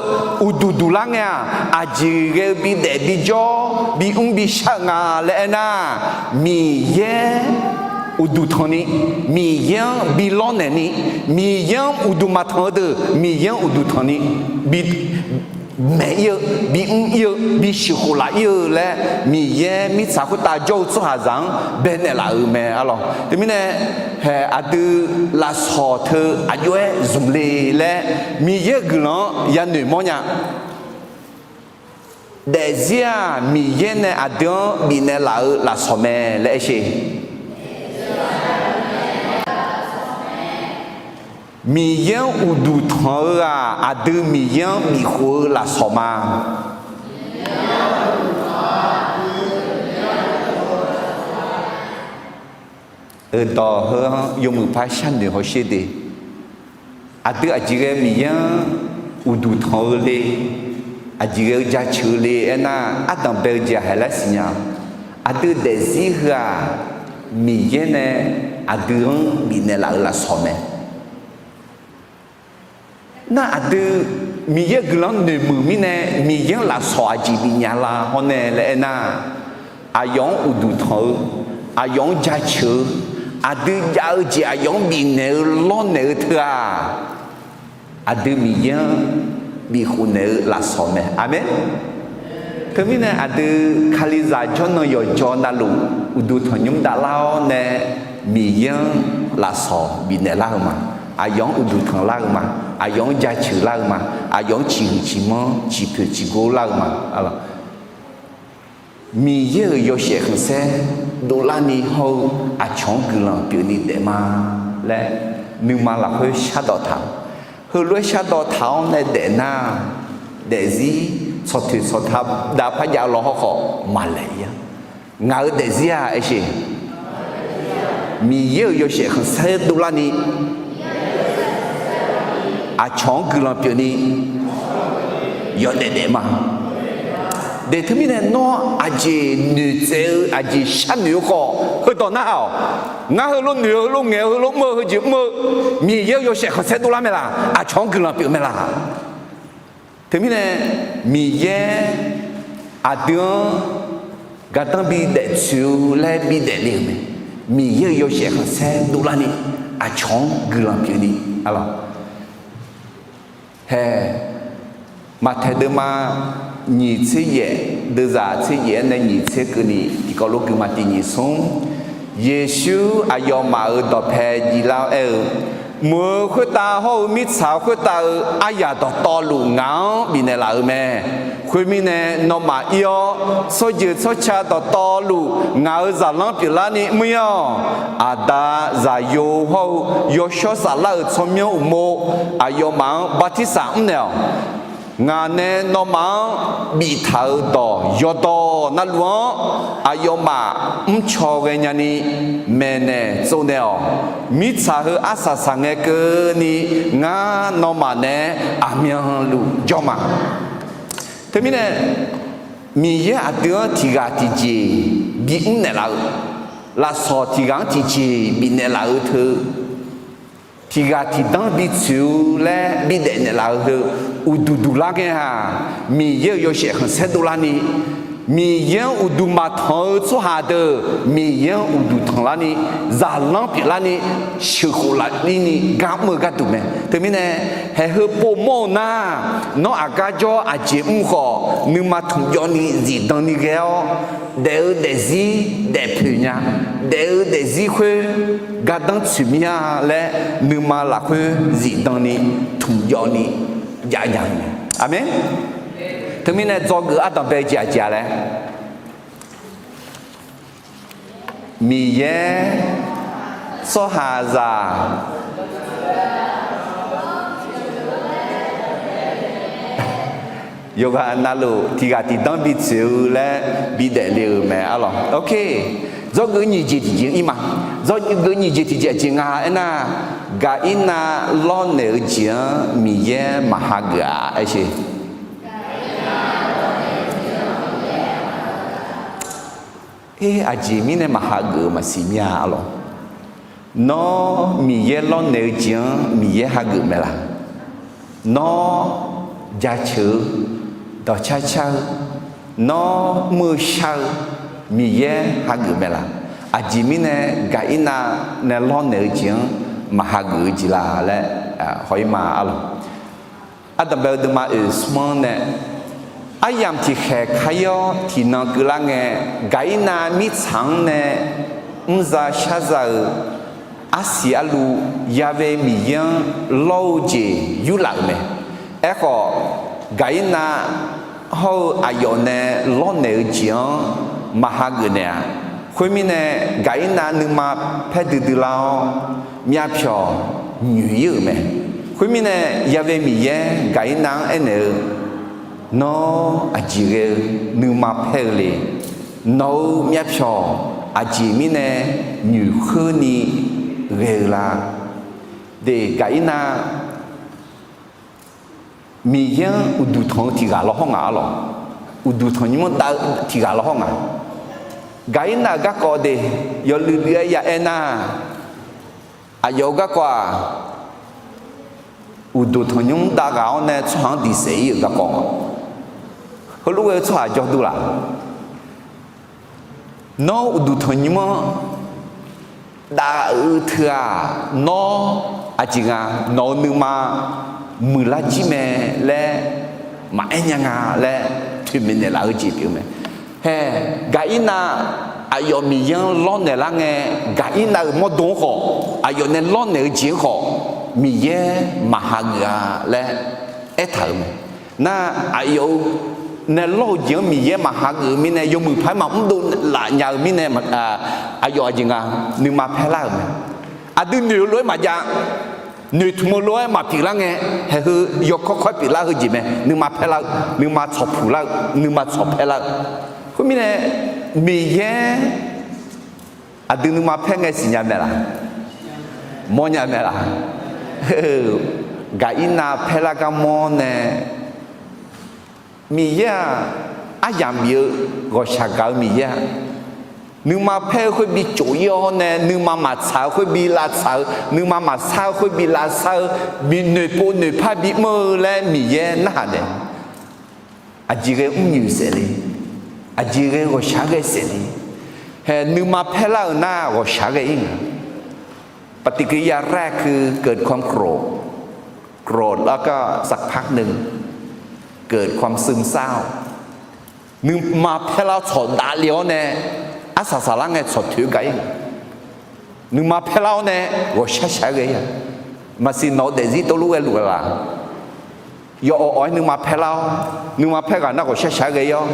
uqduq duq lar ngae-aq, aqjeq ghae-eu bidaef bijawr bimr bishar-eu nga laer aernar, Miqyaer uqduq tanqni, Miqyaer-anr bi lawrnaeq ni, Miqyaer-anr uqduq maqtanq-eu deuq Miqyaer-anr uqduq tanqni, bi maeq-ir-eu, bimr-ir-eu, bisheuq khof laf-ir-eu laer Miqyaer mirtsaq khoertav jawr-eu tsawrhaqzaq-anr baenaeq laf-euq mae arlawq. Teumirnae haeq aqdui lafsawq teu aqjox-aer zmq le laer Miqyaer-euq guiqlanq-anr yanoeq mawrnya. Daefzir-aq, Miqyaer nae aqdui-anr bifnaeq laf-eu lafsawq mae laer aer sher. Miqyaer-anr uqduq tanq-eu-aq, aqdui Miqyaer-anr bifkhof-eu lafsawq ma. Eudawq heu-anr yawmuiq par sharnoeq hawsher de. Aqdui aqjeq ghae Miqyaer-anr uqduq tanq-eu le, aqjeq ghae-eu jaceuq-eu le aernar, ardanq bae-eu jeq-aq haeq laer siqnya. Aqdui daefzir heu-aq, Miqyaer nae aqdui-anr bifnaeq laf-eu lafsawq mae. Nar aqdui Miqyaer-euq guiqlanq-anr noeqmuiq mirnae, Miqyaer-anr lafsawq aqjeq bifnya la hawr nae laer aernar, aqyawf-anr uqduq tanq-eu, aqyawf-anr jaceuq-eu, aqdui jav-eu jeq aqyawf-anr bifnaeq-eu lawrnaeq-eu teu-aq, aqdui Miqyaer-anr bifkhof naeq-eu lafsawq mae. Aqmeq. Teumirnae aqdui Kalizaq jawrnan yawqjawq navluf uqduq tanqnymr davlar-awr nae Miqyaer-anr lafsawq bifnaeq lar-eu ma. Aqyawf-anr uqduq tanq lar-eu ma. Aqyawf-anr jaceuq lar-eu ma. Aqyawf-anr ciqhuiq ciqmanr ciqpoeq ciqgor lar-eu ma. Miqyaer-euq yawshaef khanqsaer dovlarni hawr-eu aqcawq-anr guiqlanq pyeufni daef ma laer nuima lafkhoer shardawq taq. Heulof-aer shardawq taq-awr nae daef nar, daefzir tsawqtoeq tsawqtav dav par jav-eu law hawrkhawf maqlaeq-ir-a. Ngaq-euq daefzir-aq aersheq, Miqyaer-euq yawshaef khanqsaer dovlarni aqcawq-anr guiqlanq pyeufni yawdaef daef ma. Daeq teumirnae nawr aqjeq noeqtsaev-eu aqjeq sharnoeq-eu khawf heudawq narhaq-awq. Ngar heulof noeq-eu, heulof ngaeq-eu, heulof mr-eu, heujeq mr-eu, Miqyaer-euq yawshaef khanqsaer dovlar mae laq? Aqcawq-anr guiqlanq pyeuf mae laq? Teumirnae Miqyaer aqdui-anr gardanr bidaef tsoeq-eu laer bidaef le-euq mae. Miqyaer-euq yawshaef khanqsaer dovlarni aqcawq-anr guiqlanq pyeufni, arlawq, hae, Maqtaeq deuvma nyiq tser yaef, deuvzaq tser yaef-aer nae nyiq tser keuvni tiqkawv lof gui ma tiq nyiq smr. Yeqsur aqyawfmaf-euq dawqpae jiflar-awr aer-eu, Mq-euq khoertav hawr-eu mirtsaq khoertav-euq aryaq dawqtawvluf ngaq-anr bifnaeq laf-euq mae. Khoermirnae, nawmaf ir-awr, tsawrjeuq tsawrca dawqtawvluf ngaq-euq zaqlanr pyeuflarni mr-ir-awq. Aqda, Zaqyo hawr-eu Yawshawr Saflar-euq tsawrmyanr uqmov aqyawfmaf-anr bartirsaq mrnaeq-awq. Ngaq nae nawmaf-anr biftaq-euq dawq yawqdawq navluf-anr aqyawfmaf mrcaw ghaenya ni maeqnaeq tsovnaeq-awq. Mirtsaq heu arsaq saqngae keuvni ngar nawmaf naeq-aer aqmyanluf jawr ma. Teumirnae, Miqyaer aqdui-anr tiqghaq tiqjeq bimr naeqlaf-eu, lafsawq tiqghaq-anr tiqjeq bifnaeq laf-eu teu, tiqghaq tiqdanr bitsoeq-eu laer bidaef naeqlaf-eu heu, uqduq duq lar ngae-aq, Miqyaer-euq yawshaef khanqsaer dovlarni, Miqyaer-anr uqduq maqtanq-eu tsawrhaq deuq Miqyaer-anr uqduq tanqlarni, zaqlanr pyeuflarni, sheuqkhof lafni gar mr-eu gharduq mae. Teumirnae, haeq heu povmawr-eu nar, nawr aqgar jawr aqjeq mr khawf, nuima tmqjawvni zifdan ni ghae-awr, daef-eu daefzir daefpoeq nya, daef-eu daefzir khoer gardanr tsoeq mir-a laer, nuima lafkhoer zifdan ni tmqjawvni jav nya-eu mae. Aqmeq. Teumirnae dzawgeuf ardanqbae jeq aqjeq-a laer, Miqyaer tsawrhaqzaq yawqghaq navluf tiqghaq tiqdanr bitsoeq-eu laer bidaef le-euq mae arlawq. Ok, dzawgeuf nyiq jeq tiqjeq-anr ir ma. Dzawgeuf nyiq jeq tiqjeq aqjeq nga aernar, Gaqirnav lawrnaeq-eu jeq-anr Miqyaer maqhageuf-a aer sher. Her, aqjeq mirnae maqhageuf-eu maqsiq mir-a arlawq. Nawr Miqyaer lawrnaeq-eu jeq-anr Miqyaer hageuf mae laq? Nawr jaceuq-eu, dawqcar car-eu, nawr mr-eu shar-eu Miqyaer hageuf mae laq? Aqjeq mirnae Gaqirnav nae lawrnaeq-eu jeq-anr maqhageuf-eu jeq la laer haw-ir ma arlawq. Ardanqbae-eu deuvma oeq smr-anr nae, aryamq tiqkhaeq kar-ir-awr tiqnan keuvlar ngae, Gaqirnav mirtsaq-anr nae mrza sharza-euq arsiq arluv Ya'we Miqyaer-anr lawr-eu jeq yurlaf-euq mae. Aerkhawf, Gaqirnav hawr-eu aqyawf nae lawrnaeq-eu jeq-anr maqhageuf naeq-a. Khoermirnae, Gaqirnav nuima paer duidui lar-awr, myavpyawq nyoeq-ir-euq mae. Khoermirnae, Ya'we Miqyaer Gaqirnav-anr aernaeq-eu, Nawr aqjeq ghae-eu nuima paer-eu le? Nawq-euq myavpyawq aqjeq mirnae nyoeqkheurni ghae-eu la? De, Gaqirnav Miqyaer-anr uqduq tanq-eu tiqghaq lawr hawr ngaq arlawq. Uqduq tanqnymr-anr dav-eu tiqghaq lawr hawr ngaq. Gaqirnav-euq garkawv de, yawluiv luiv-aer ya aer nar, aqyawf-euq garkawv-aq, uqduq tanqnymr dav ghaq-awr nae tsawrhaq-anr diqsaef-ir-euq garkawv nga. Heulof ghae-eu tsawrhaq jawr dur laq? Nawr uqduq tanqnymr-anr dav-eu teu-aq, nawr aqjeq nga, nawq-euq nuima muiqlar jir mae laer maqaer nya nga laer toeqmaeq naeqlaf-eu jeq pyeuf-eu mae. Hae, Gaqirnav aqyawf Miqyaer-anr lawrnaeq lar ngae, Gaqirnav-euq mawrdo-anr khawf, aqyawf nae lawrnaeq-eu jeq-anr khawf, Miqyaer maqhageuf-a laer aertaq-euq mae. Nar, aqyawf-euq nae lawr-eu jeq-anr Miqyaer maqhageuf-eu mirnae, yawmuiq paq-aer maqmr dovlaf nya-eu mirnae, aqyawf aqjeq nga, nuima paerlar-euq mae. Aqdui noeq-eu lof-aer maqjav, noeqtmq-eu lof-aer maqpyeuflar ngae, haeq heu yawkawr kawr-aer pyeuflar-eu jeq mae. Nuima paerlar-eu, nuima tsawqpuq lar-eu, nuima tsawq paerlar-eu. Khoermirnae, Miqyaer aqdui nuima paer ngae siqnya mae laq? Mawrnya mae laq? Gaqirnav paerlar gar mawr nae, Miqyaer-aq, aryamq bif-eu ghawqshaq gaq-eu Miqyaer-aq, nuima paer-eu khoer bi cof-ir-awr nae, nuima maqtsaq-eu khoer bi lavtsaq-eu, nuima maqsar-eu khoer bi lavsar-eu, bi noeqpov noeqpar bimr-eu laer Miqyaer narhaq naeq. Aqjeq ghae mrnyoeq saef le, aqjeq ghae ghawqshaq ghae saef le. Hae, nuima paerlar-euq nar ghawqshaq ghae-ir nga. ปฏิกิริยาแรกคือเกิดความโกรธ โกรธแล้วก็สักพักหนึ่ง เ เกิดความซึมเศร้า Nuima paerlar-awr tsawq davle-awr nae, arsaq saqlar ngae tsawq toeq-eu gaq-ir. Nuima paerlar-awr nae ghawqshaq shaq-aer ghae-ir-a. Maqsiq nawq-eu daefzir tawvluf ghae luf-a laq. Yawawq awq-aer nuima paerlar-awr, nuima paer ghaq nar ghawqshaq shaq-aer ghae-ir-awr,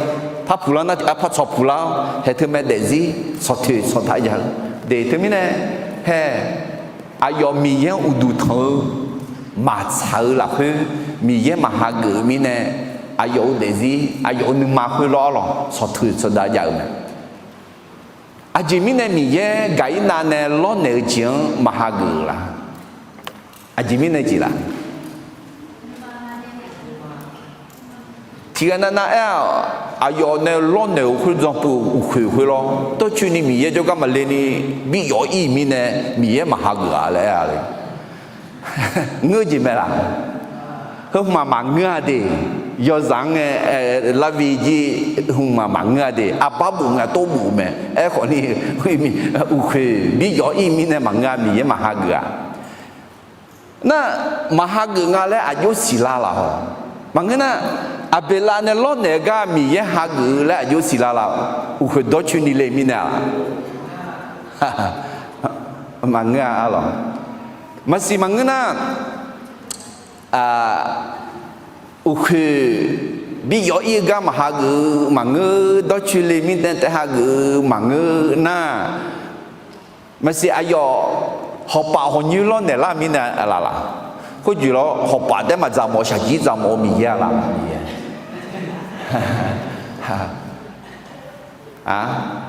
par puqlar nar tiqpar tsawq puqlar-awr, haeq teu mae daefzir tsawq toeq tsawq dav ya-eu. De teumirnae, hae, aqyawf Miqyaer-anr uqduq tanq-eu maqtsaq-eu lafkhoer, Miqyaer maqhageuf-eu mirnae, aqyawf-euq daefzir aqyawf-euq nuima khoerlof-aer lawq tsawq toeq tsawq dav jav-eu mae. Aqjeq mirnae Miqyaer Gaqirnav nae lawrnaeq-eu jeq-anr maqhageuf-euq la? Aqjeq mirnae jeq la? Tiqghaq navnav aer-aq, aqyawf nae lawrnaeq-euq khoer dzan peuv-eu uqkhoeq khoerlawr, dawrcoeni Miqyaer jawrgar maqle ni bi yawf-ir mirnae Miqyaer maqhageuf-a laer aer-a le. Ngeur jeq mae laq? Heu hmqmaq maqngeur-a de. Yawzaq-anr ngae, larvi jir hmqmaq maqngeur-a de. Aqbar bof ngae aqtov bof mae. Aerkhawf ni, uqkhoeq bi yawf-ir mirnae maqngeur-a, Miqyaer maqhageuf-a. Nar, maqhageuf nga laer aqjox siqlar laf-awq. Maqngeur nar, Aqbeqlav nae lawrnaeq-eu gar Miqyaer hageuf-eu laer aqjox siqlar laf-awq. Uqkhoeq dawrcoeni le mirnae-a. Maqngeur-a arlawq. Maqsiq maqngeur nar, uqkhoeq bi yawf-ir-eu gar maqhageuf-eu maqngeur, dawrcoeni le mirnae taef hageuf-eu maqngeur nar, maqsiq aqyawf hawqpaf hawqnyoer lawrnaeq lar-eu mirnae laf laq? Khoerjeq lawr hawqpaf taef maqdzaq mawf-eu shaqjir dzaq mawf-eu Miqyaer-a laq?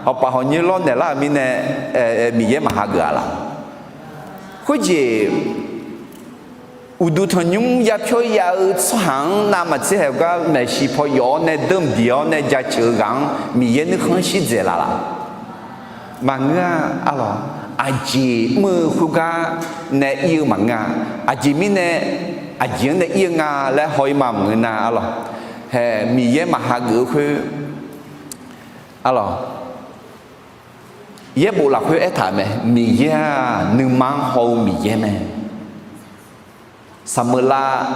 Hawqpaf hawqnyoer lawrnaeq lar-euq mirnae Miqyaer maqhageuf-a laq? Khoerjeq uqduq tanqnymr yapyawr ya-eu tsawrhaq-anr navmaqtser haeq-eu gar maeqshi paw yawf-awr nae deuq mqdiq-awr nae jaceuq-eu ghaq-anr Miqyaer nuikhanr shir dzaeq laf laq? Maqngeur-a arlawq. Aqjeq mr-eu khoergar nae ir-eu maqngeur-a. Aqjeq mirnae aqjeq-anr nae ir-eu nga laer haw-ir ma maqngeur nar arlawq. Hae, Miqyaer maqhageuf-eu khoer arlawq, yaerbof lafkhoer aertaq mae, Miqyaer-aq nuima-anr haw-eu Miqyaer mae. Saqmeuqlav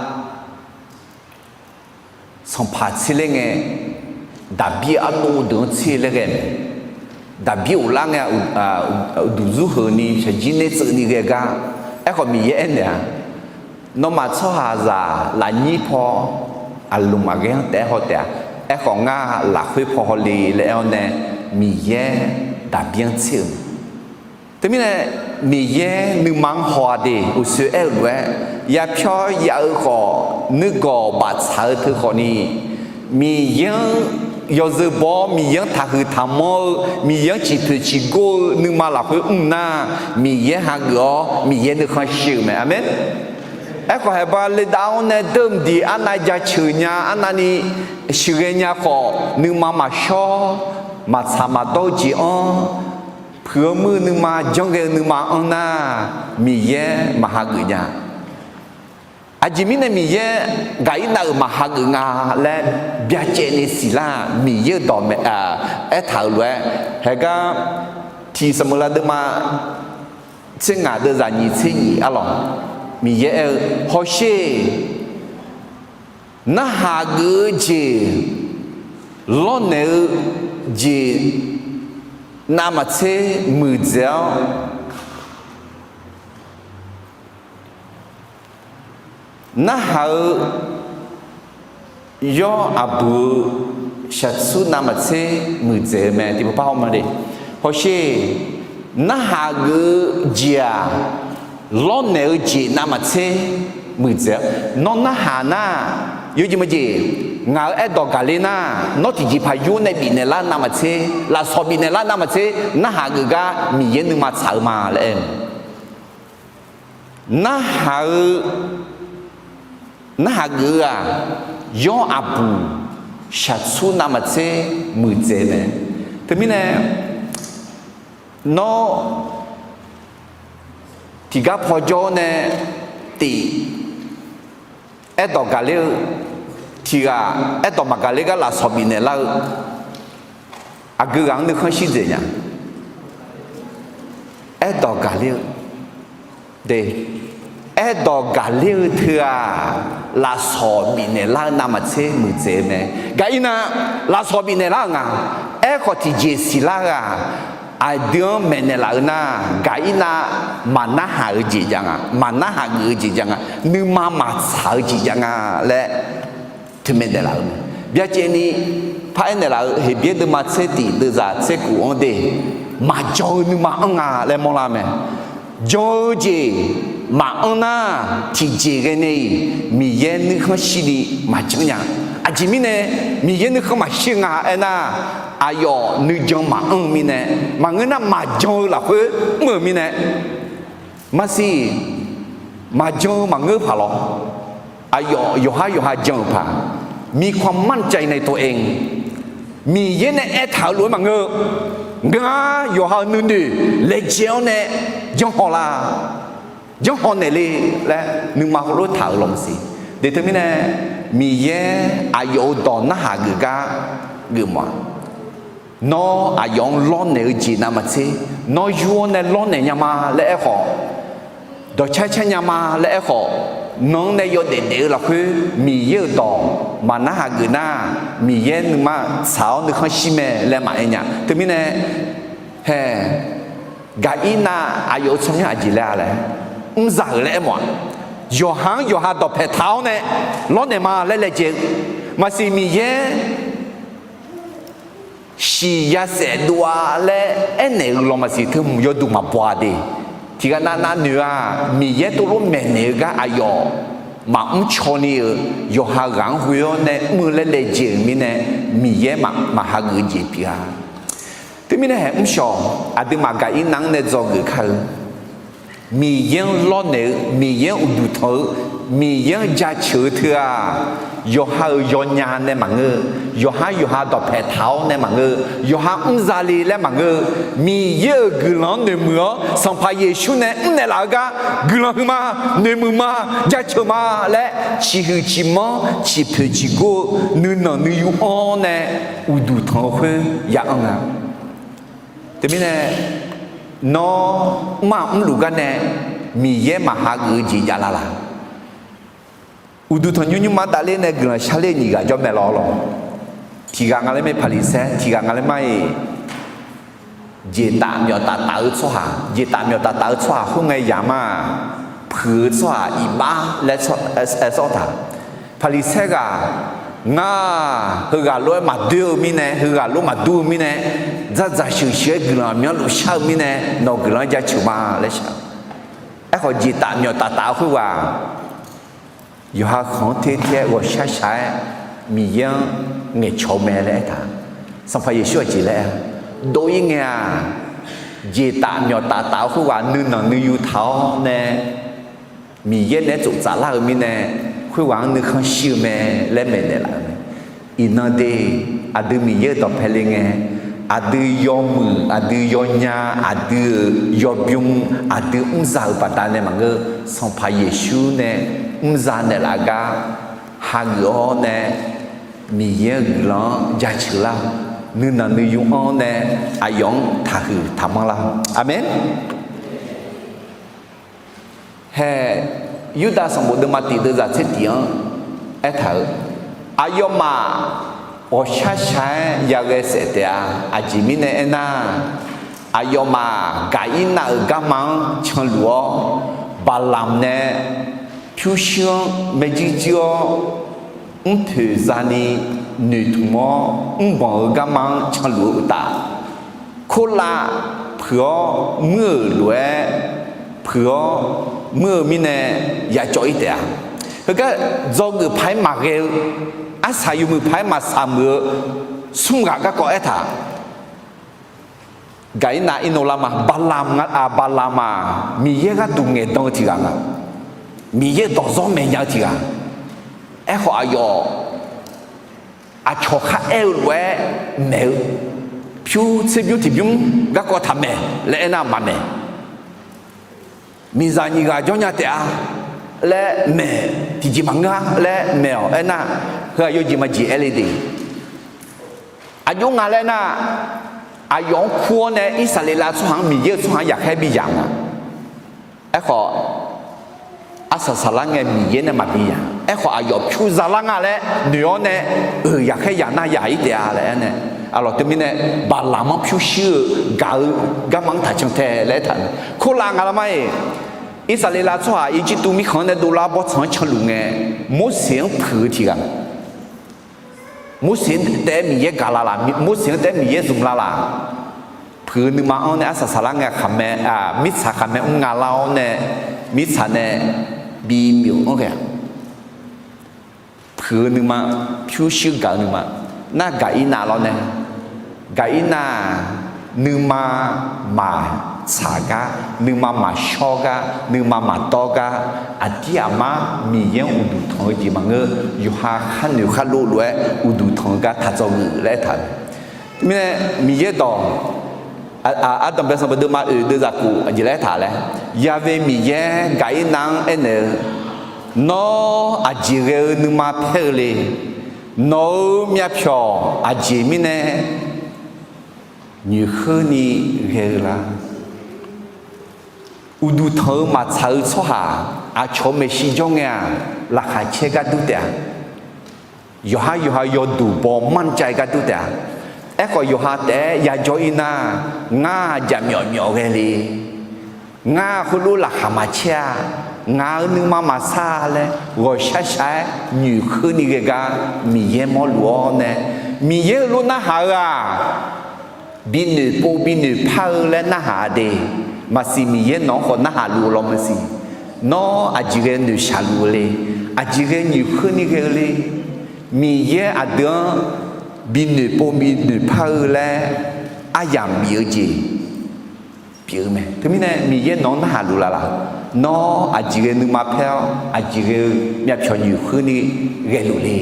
sanqpaq tser ler ngae, Daqbir ardov deuq-anr tser laer ghae mae. Daqbir ghoflar ngae, uqduq zurheuq ni shaqjir ner tseuv ni ghae gar. Aerkhawf Miqyaer aernaeq-a, nawmaf tsawrhaqzaq lafnyir paw aqlmq aqghaer-anr taef-aer haw taef-a. Aerkhawf ngar lafkhoer paw hawle laer aer-awr nae, Miqyaer Daqbir-anr tser-euq mae. Teumirnae, Miqyaer nuima-anr haw-a de, uqsoer aer-eu lof-aer, yapyawr ya-eu khawf, nuigawq baftsaq-eu teu khawf ni, Miqyaer-anr yawzeu baw-awr, Miqyaer-anr taqhuiq taqmanr-eu, Miqyaer-anr ciqpoeq ciqgor-eu nuima lafkhoer mr nar, Miqyaer hageuf-awr, Miqyaer nuikhanr shir-euq mae. Aqmeq. Aerkhawf, haeqba ledav-awr nae deuq mqdiq arnav jaceuq nya, arnavni sheuqghae nya khawf, nuima maqshawr, maqtsaq maqdawr-eu jeq-anr, puiq-eu muir-eu nuima, janrghae-eu nuima anr nar, Miqyaer maqhageuf nya. Aqjeq mirnae Miqyaer Gaqirnav-euq maqhageuf nga laer byacaevni siqlar-aq, Miqyaer-euq dawq aertaq-euq lof-aer, haegar tiq Saqmeuqlav deuvma tser ngaq deuvzaq nyiq tser nyiq arlawq, Miqyaer aer-eu, hawsher, narhaq geuf-eu jeq, lawrnaeq-eu jeq navmaqtser muiqdzaeq-awr, narhaq-eu yawr aqbuq-eu shaqtsur navmaqtser muiqdzaeq-eu mae. Tiqpov par haw ma de. Hawsher, narhaq geuf-eu jeq-aq, lawrnaeq-eu jeq navmaqtser muiqdzaeq-awr, nawr narhaq nar, yawjeq maqjeq, ngaq-euq aerdawq gaqler nar, nawr tiqjeqpaq yur nae bifnaeq lar navmaqtser, lafsawq bifnaeq lar navmaqtser, narhaq geuf gar Miqyaer nuima tsaq-eu ma laer aer-eu. Narhaq-eu, narhaq geuf-eu-aq, yawr aqbuq shaqtsur navmaqtser muiqdzaeq mae. Teumirnae, nawr tiqgar paw jawr-awr nae tif aerdawq gaqler-eu, tiqghaq aerdawq maqgaqler gar lafsawq bifnaeq lar-eu, aqgeu ghaq-anr nuikhanr shirdzaeq nya. Aerdawq gaqler-eu, de, aerdawq gaqler-eu teu-aq, lafsawq bifnaeq lar-eu navmaqtser muiqdzaeq-eu mae. Gaqirnav lafsawq bifnaeq lar-euq nga. Aerkhawf, tiqjeq siqlar-eu-aq, aqdui-anr maeqnaeq laf-eu nar, Gaqirnav maqnarhaq-eu jeq jav nga, maqnarhaq geuf-eu jeq jav nga, nuima maqtsaq-eu jeq jav nga laer teumae daeqlaf-eu mae. Byacaevni paraer naeqlaf-eu Heqbyaer deuvma tser tiq deuvzaq tser khof-anr de, maqjan-eu nuima anr nga laer mawrlar mae. Jan-eu jeq maqanr nar, tiqjeq ghae nae-iq Miqyaer nuikhanr shirni maqjan nya. Aqjeq mirnae Miqyaer nuikhanr maqshir nga aernar, aqyawf nuijan maqanr-eu mirnae, maqngeur nar maqjan-eu lafkhoer mr-euq mirnae, maqsiq, maqjan-eu maqngeur paq lawr. Aqyawf yawqhar yawqha jan-euq paq, มีความมั่นใจในตัวเอง Miqyaer nae aertaq-euq lof-aer maqngeur-eu, ngar yawqha-euq nuinoeq laejae-awr nae janrhaw la, janrhaw naeqle laer nuima heulof taq-euq law maqsiq. Deq teumirnae, Miqyaer aqyawf-euq dawq narhaq geuf gar geufmawf-a. Nawr aqyawf-anr lawrnaeq-eu jeq navmaqtser, nawr yur-awr nae lawrnaeq nya ma laer aerkhawf, dawqcar car nya ma laer aerkhawf, nan-anr nae yawdaef daef-eu lafkhoer Miqyaer-euq dawq maqnarhaq geuf nar, Miqyaer nuima tsaq-awr nuikhanr shir mae laer maqaer nya. Teumirnae, hae, Gaqirnav aqyawf-euq tsawrmyanr aqjeq laer-a laer, mrzaq-euq laer aermawf-aq, yawqha-anr yawqha dawqpae taq-awr nae lawrnaeq ma laer laejae-eu maqsiq, Miqyaer shiq yasaef dov-a laer aernaeq-eu law maqsiq, teu hmq yawduq maqbaw-a de. Tiqghaq navnav noeq-aq, Miqyaer tov lof maeqnaeq-eu gar aqyawf maqmr caw ni-euq, yawqha ghaq-anr ghoe-awr nae mr-eu laer laejae-euq mirnae, Miqyaer maqhageuf-eu jeq pyeuf-a. Teumirnae hae mrshawq, aqduimaf Gaqirnav-anr nae dzawgeuf kar-eu, Miqyaer-anr lawrnaeq-eu, Miqyaer-anr uqduq tanq-eu, Miqyaer-anr jaceuq-eu teu-aq, yawqha-euq yawnya nae maqngeur, yawqha yawqha dawqpae taq-awr nae maqngeur, yawqha mrzale laer maqngeur, Miqyaer-euq guiqlanq-anr noeqmuiq-awr Sanqpaq Yeqsur nae mrnaeq laf-eu gar guiqlanq huiqma, noeqmuiq ma, jaceuq ma laer ciqhuiq ciqmanr ciqpoeq ciqgor-eu nuinanq nuiyu-anr nae uqduq tanq-eu khoer ya anr nga. Teumirnae, nawr mr-aq mrluf gar nae Miqyaer maqhageuf-eu jeq javlar laq? Uqduq tanqnymr nymrma davler nae guiqlanq sharler nyiq ghaq jawr mae lawr lawr. Tiqghaq nga laer mae Paqliqsaer, tiqghaq nga laer mar-iq, jeqtaf myawf taf taf-eu tsawrhaq, jeqtaf myawf taf taf-eu tsawrhaq khoerngae yamq-aq, puiq-eu tsawrhaq iqbax laer aer sawr taq. Paqliqsaer ghaq, ngar heughaq lof-aer maqdoer-eu mirnae, heughaq lof maqdur-eu mirnae, dzardzaq sheuqsheuq-aer guiqlanq aqmyanluf shar-eu mirnae, nawq guiqlanq-anr jaceuq ma laer shaq. Aerkhawf jeqtaf myawf taf taf-eu khoerghaq, yawqha khanq-anr ter ter-aer ghawqshaq shaq-aer Miqyaer-anr ngaeqcawq-eu mae laer aertaq. Sanqpaq Yeqsur aqjeq laer aer, dov-ir ngae-aq, jeqtaf myawf taf taf-eu khoerghaq nuinanq nuiyu taq-awr nae Miqyaer naeq-aer tsoftsaf lar-eu mirnae, khoerghaq-anr nuikhanr shir-eu mae laer maeqnaeq laf-eu mae. Iqnan de, aqdui Miqyaer-euq dawqpae le ngae, aqdui yawmuiq, aqdui yawnya, aqdui-euq yawbymr, aqdui mrza-euq baqdanae maqngeur, Sanqpaq Yeqsur nae mrza naeqlaf-eu gar hageuf-awr nae, Miqyaer-euq guiqlanq-anr jaceuq lar, nuinanq nuiyu-anr nae aqyawf-anr taqhuiq taqmanr lar. Aqmeq. Hae, Yurdav sanqbof deuvma tiq deuvzaq tser tiq-anr aertaq-euq, aqyawfmaf ghawqshaq shaq-aer yaghae saef taef-a. Aqjeq mirnae aernar, aqyawfmaf Gaqirnav-euq garma-anr canluf-awr, Baqlamq nae pyurshuir-anr maerjuir juir-awr, mrpoeq zani noeqtmq-awr mrbanq-eu garma-anr canluf-eu uqtaf, korlav puiq-awr muir-euq lof-aer puiq-awr muir-eu mirnae yacawv-ir taef-a. Heugar dzawgeuf paq-aer maqghae-eu, arsaq yawmuiq paq-aer maqsaq muiq-eu smr ghaq garkawv aertaq. Gaqirnav irnov lar ma. Baqlamq nga, Baqlamq-aq, Miqyaer gharduq ngaeqdan-eu tiq ghaq nga. Miqyaer-euq dawqzawr maeqnya-eu tiq ghaq. Aerkhawf aqyawf aqcawq kharaer-eu lof-aer maeq-eu, pyur tserbymr tiqbymr garkawv taqmaeq laer aernar maqmaeq. Miqzaq nyiq ghaq jawrnya taef-a laer maeq, tiqjeq maqngeur-a laer maeq-awq. Aernar, heu-aq yawjeq maqjeq aer le de. Aqjox nga laer aernar, aqyawf-anr kur-awr nae Irsaqleqlav tsawrhaq-anr Miqyaer-euq tsawrhaq-anr yaqkhaer bi yamq nga. Aerkhawf, arsaq saqlar ngae Miqyaer nae maqbi ya. Aerkhawf aqyawf pyur zalar nga laer noeq-awr nae, euq yaqkhaer yaq nar yaq-ir taef-a laer aernae, aqlawq teumirnae baqlaq-anr pyurshuir-eu gaq-eu garma-anr taqcan tae laer aertaq-euq mae. Kurlav nga lar mar-iq, Irsaqleqlav tsawrhaq Irjirtuv mirkhanq-anr nae dovlar bawrtsanq-anr canluf ngae, Morseq-anr puiq-eu tiq ghaq Morseq taef-aer Miqyaer gaqlaf laf, Morseq-anr taef-aer Miqyaer zmq lavlaf. Puiq-eu nuima-anr nae arsaq saqlar ngae khaqmae, mirtsaq khaqmae mr nga lar-awr nae, mirtsaq nae bimyawf-anr ghae-aq, puiq-eu nuima, pyurshuir gaq-eu nuima, nar Gaqirnav lawr nae, Gaqirnav-aq, nuima maqtsaq gar, nuima maqshawr gar, nuima maqdawr gar, aqdir aqmar Miqyaer-anr uqduq tanq-eu jeq maqngeur. Yawqha khar noeq khar lov lof-aer uqduq tanq-eu gar taq dzawgeuf laer aertaq-euq. Mirnae Miqyaer dawq, Ardanqbae sanqbof deuvma oeq deuvzaq khof aqjeq laer aertaq laer, Yaqve Miqyaer Gaqirnav-anr aernaeq-eu, Nawr aqjeq ghae-eu nuima paer-eu le. Nawq-euq myavpyawq aqjeq mirnae nyoeqkheurni ghae-eu la? Uqduq tanq-eu maqtsaq-eu tsawrhaq aqcawq-eu maeqshi jawr ngae-aq, laqkhaq caer gar dur taef-a. Yawqhar yawqha yawduq baw manrcav-eu gar dur taef-a. Aerkhawf yawqha taef-aer yajawr-ir nar, ngar jaqmyawf myawf ghae le. Ngar heulof laqkhaq maqcaer-a. Ngaq-euq nuima maqsar laer ghawqshaq shaq-aer nyoeqkheurni ghae gar Miqyaer mawrluf-awr nae, Miqyaer heulof narhaq-eu-aq, binoeq pov binoeq par-eu laer narhaq-a de. Maqsiq Miqyaer nawq-anr khawf narhaq luf-eu law maqsiq. Nawr aqjeq ghae noeqshaq luf-eu le? Aqjeq ghae nyoeqkheurni ghae-eu le? Miqyaer aqdui-anr binoeq pov binoeq par-eu laer aryamq bif-eu jeq pyeuf-eu mae. Teumirnae Miqyaer nawq-anr narhaq luf laf laf? Nawr aqjeq ghae nuima paer-awr aqjeq ghae-eu myavpyawq nyoeqkheurni ghaeluf le?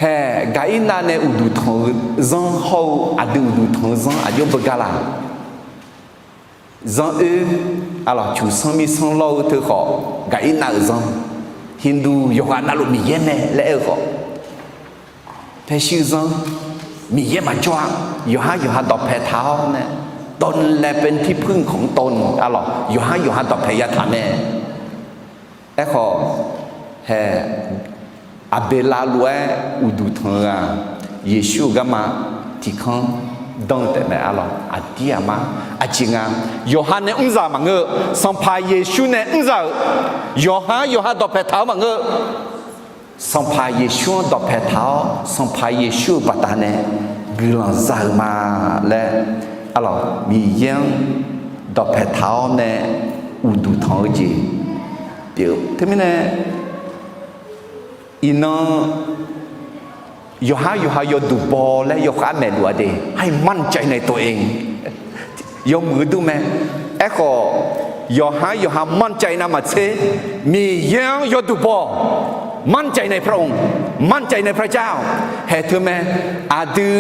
Hae, Gaqirnav nae uqduq tanq-eu zanr hawr-eu aqdui uqduq tanq-eu zanr aqjox beugar la? Zanr oer, aqlawq cuqsanr mirsanr lawr-eu teu khawf, Gaqirnav-euq zanr, Hindu yawqghaq navluf Miqyaer mae laer aer-eu khawf, paershir zanr, Miqyaer maqjawr-a. Yawqhar yawqha dawqpae taq-awr nae, ตนและเป็นที่พึ่งของตน aqlawq yawqhar yawqha dawqpae yataq mae. Aerkhawf, hae, Aqbeqlav lof-aer uqduq tanq-eu-aq, Yeqsur-euq garma tiqkanr danr-eu taef mae. Aqlawq aqdir aqmar aqjeq nga, yawqha nae mrzaq maqngeur-eu, Sanqpaq Yeqsur nae mrzaq-euq, yawqhar yawqha dawqpae taq-awr maqngeur-eu, Sanqpaq Yeqsur-anr dawqpae taq-awr, Sanqpaq Yeqsur-euq baqdanae guiqlanq za-euq ma laer, aqlawq Miqyaer-anr dawqpae taq-awr nae uqduq tanq-eu jeq pyeuf-eu. Teumirnae iqnan yawqhar yawqha yawduq baw laer yawkhav maeqluf-a de, ให้มั่นใจในตัวเอง yawmuiq-eu dur mae. Aerkhawf, yawqhar yawqha มั่นใจ nav maqtser, Miqyaer-anr yawduq baw, มั่นใจในพระองค์ มั่นใจในพระเจ้า hae teu mae. Aqdui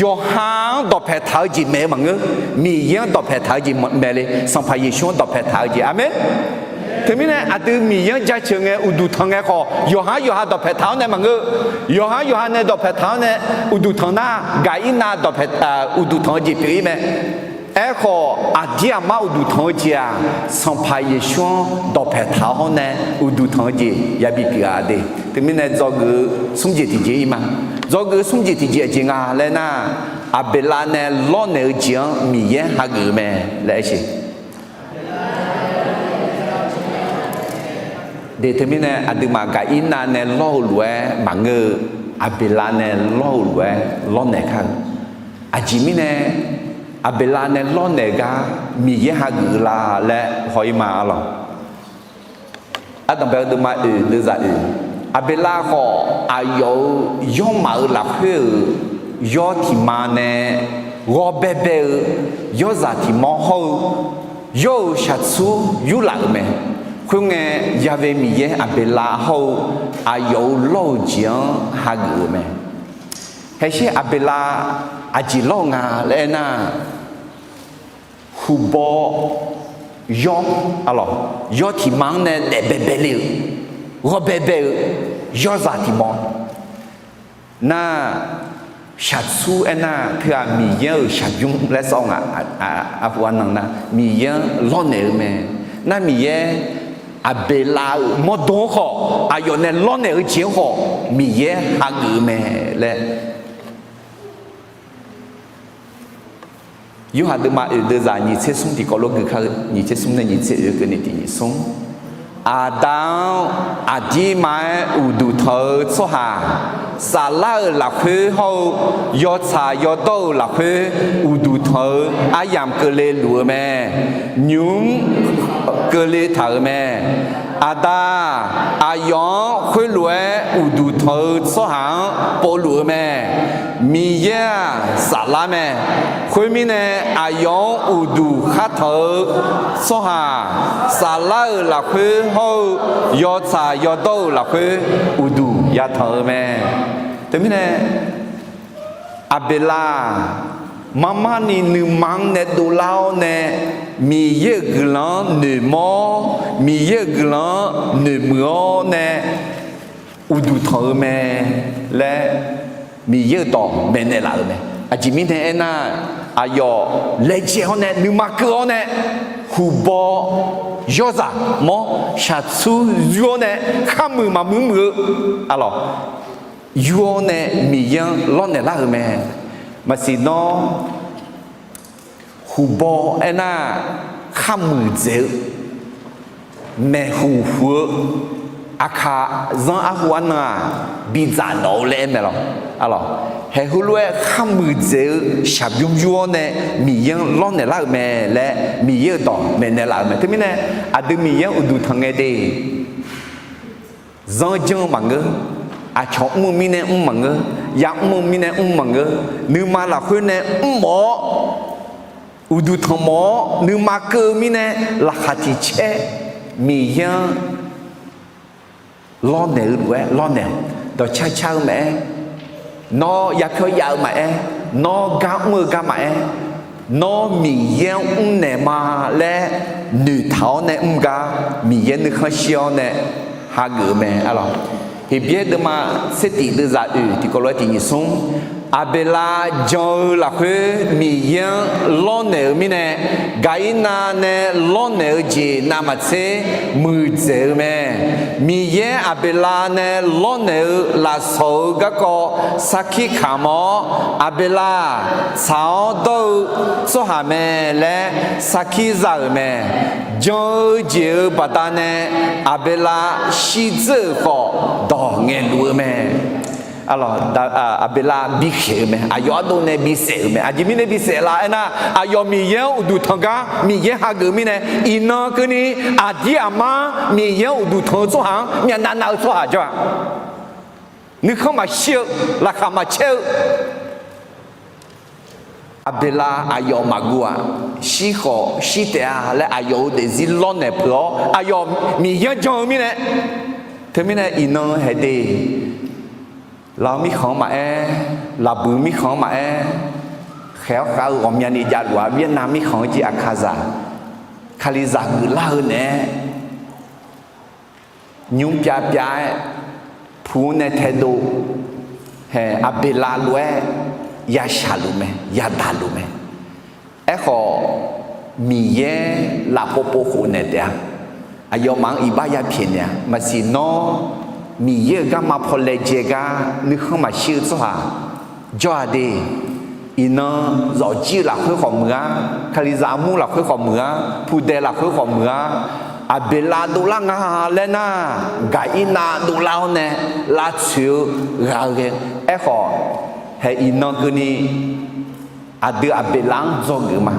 yawqha-anr dawqpae taq-eu jeq maeq-eu maqngeur, Miqyaer-anr dawqpae taq-eu jeq maeq le, Sanqpaq Yeqsur-anr dawqpae taq-eu jeq. Aqmeq. Teumirnae aqdui Miqyaer-anr jaceuq ngae uqduq tanq ngae khawf, yawqhar yawqha dawqpae taq-awr nae maqngeur, yawqhar yawqha nae dawqpae taq-awr nae uqduq tanq nar, Gaqirnav dawqpae, uqduq tanq-eu jeq pyeuf-ir mae. Aerkhawf, aqdir aqmar uqduq tanq-eu jeq-aq, Sanqpaq Yeqsur-anr dawqpae taq-awr hawr nae uqduq tanq-eu jeq yabi pyeuf-a de. Teumirnae dzawgeuf-eu smr jeq tiqjeq-ir ma. Dzawgeuf-eu smr jeq tiqjeq aqjeq nga laer nar, Aqbeqlav nae lawrnaeq-eu jeq-anr Miqyaer hageuf-eu mae laer aer-eu. De teumirnae aqduimaf Gaqirnav nae lawr-eu lof-aer maqngeur-eu, Aqbeqlav nae lawr-eu lof-aer lawrnaeq kar-eu. Aqjeq mirnae Aqbeqlav nae lawrnaeq gar Miqyaer hageuf-eu la laer haw-ir ma lawq. Ardanqbae-eu deuvma oeq deuvzaq oeq, Aqbeqlav khawf aqyawf-euq yawrmaf-euq lafkhoer-euq yawr tiq ma nae ghawbaebae-eu yawrzaq tiq mawr hawr-eu yawr-euq shaqtsur yurlaf-euq mae. Khoerngae, Yaqve Miqyaer Aqbeqlav hawr-eu aqyawf-euq lawr-eu jeq-anr hageuf-euq mae. Haesher Aqbeqlav aqjeq lawr-eu nga laer aernar, huqbaw yawr, aqlawq, yawr tiq ma-anr nae daef baebae le-euq, ghawbaebae-eu yawrzaq tiq mawr nar, shaqtsur aernar teughaq Miqyaer-euq shaqbymr laer sawr nga. Arhu arnan nar Miqyaer-anr lawrnaeq-eu mae. Nar Miqyaer Aqbeqlav-euq mawrdo-anr khawf, aqyawf nae lawrnaeq-eu jeq-anr khawf Miqyaer hageuf-eu mae laer Yorhaq deuvma oeq deuvzaq nyiq tser smr tiqkawv lof gui kar-eu, nyiq tser smr nae nyiq tser oeq-eu keuvni tiq nyiq smr. Aqda-anr aqdirma-aer uqduq tanq-eu tsawrhaq, saflar-euq lafkhoer hawr-eu yawtsaq yawdawr-euq lafkhoer uqduq tanq-eu aryamq keuvle luf-eu mae. Nymq-mr keuvle taq-euq mae. Aqda-aq, aqyawf-anr khoerlof-aer uqduq tanq-eu tsawrhaq-anr povluf-eu mae. Miqyaer-aq saflar mae. Khoermirnae, aqyawf-anr uqduq khar tanq-eu tsawrhaq, saflar-euq lafkhoer hawr-eu yawtsaq yawdawr-euq lafkhoer uqduq yatanq-eu mae. Teumirnae, Aqbeqlav-aq, marmarni nuima-anr nae dovlar-awr nae, Miqyaer-euq guiqlanq-anr noeqmawr-awr, Miqyaer-euq guiqlanq-anr noeqmuiq-awr nae uqduq tanq-eu mae laer Miqyaer-euq dawq maeqnaeq laf-euq mae. Aqjeq mirnae aernar, aqyawf laejae-awr nae nuima keuv-awr nae, huqbaw yawrzaq mawr shaqtsur yur-awr nae kharmuiq maqmuiq muiq-eu arlawq, yur-awr nae Miqyaer-anr lawrnaeq lar-euq mae. Maqsiq nawr, huqbaw aernar, kharmuiq dzaeq-eu maeqhuq huq-eu aqkaq zanr arhu arnan-aq, bidzaq dawq-eu laer aer mae lawq. Arlawq, haeq heulof-aer kharmuiq dzaeq-eu shaqbymr yur-awr nae Miqyaer-anr lawrnaeq lar-euq mae laer Miqyaer-euq dawq maeqnaeq laf-euq mae. Teumirnae, aqdui Miqyaer-anr uqduq tanq ngae de, zanr janr-eu maqngeur, aqcawq mr-eu mirnae mr maqngeur, yamr-eu mirnae mr maqngeur, nuima lafkhoer nae mrmawf-awr, uqduq tanqmawf-awr nuima keuv-eu mirnae laqkhaq tiq caer Miqyaer-anr lawrnaeq-eu lof-aer lawrnaeq-awq. Dawqcar car-eu maqaer, nawr yapyawr yav-eu maqaer, nawr gar mr-eu gar maqaer, nawr Miqyaer-anr mrnaeq ma laer noeqtaq-awr nae mr gar, Miqyaer nuikhanr shir-awr nae hageuf-eu mae arlawq. Heqbyaer deuvma tser tif deuvzaq oeq tiqkawv lof-aer tiq nyiq smr, Aqbeqlav jan-eu lafkhoer Miqyaer-anr lawrnaeq-eu mirnae, Gaqirnav nae lawrnaeq-eu jeq navmaqtser muiqdzaeq-eu mae. Miqyaer Aqbeqlav nae lawrnaeq-eu lafsawq-eu garkawv sarkir kamq-awr, Aqbeqlav-aq, tsaq-awr dawr-eu tsawrhaq mae laer sarkir za-euq mae. Jan-eu jeq-euq baqdanae Aqbeqlav shirdzeur-euq khawf dawq ngaeqluf-eu mae. Aqbeqlav bikhaeq-eu mae. Aqyawf ardov nae bisaef-euq mae. Aqjeq mirnae bisaef la aernar, aqyawf Miqyaer-anr uqduq tanq gar Miqyaer hageuf mirnae, iqnan keuvni aqdir aqmar Miqyaer-anr uqduq tanq-eu tsawrhaq-anr myavnav nav-eu tsawrhaq jawr-a. Nuikhanr maqshir-eu, laqkhaq maqcaer-eu, Aqbeqlav aqyawf maqguv-aq, shir khawf shir taef-a laer aqyawf-euq daefzir lawrnaeq peuq-awr, aqyawf Miqyaer-anr jan-eu mirnae, teumirnae iqnan haeq de, Lav-eu mirkhanq-anr maqaer, Laqbuiq mirkhanq-anr maqaer, khaeq-awr khav-eu ghawqmyani javluf-a, Vietnam mirkhanq-anr jir aqkazaq, Kalizaq geuflar-eu naeq-aer, nymr pyav pyav-aer, pu-anr nae taedov, haeq Aqbeqlav lof-aer yashaq luf mae, yadaq luf mae. Aerkhawf, Miqyaer lafpov pov khofnaeq taef-a. Aqyawfmaf-anr iqbax yapyaeq naeq-a. Maqsiq nawr, Miqyaer-euq garma paw laejae gar nuikhanr maqshir-eu tsawrhaq jawr-a de. Iqnan zawqjir-eu lafkhoer khawf muiq-ar, Kalizaq armur lafkhoer khawf muiq-ar, pudae lafkhoer khawf muiq-ar, Aqbeqlav dovlar nga laer nar, Gaqirnav dovlar-awr nae lavtsoeq-eu ghaq-eu ghae. Aerkhawf, haeq iqnan keuvni aqdui Aqbeqlav-anr dzawgeuf ma.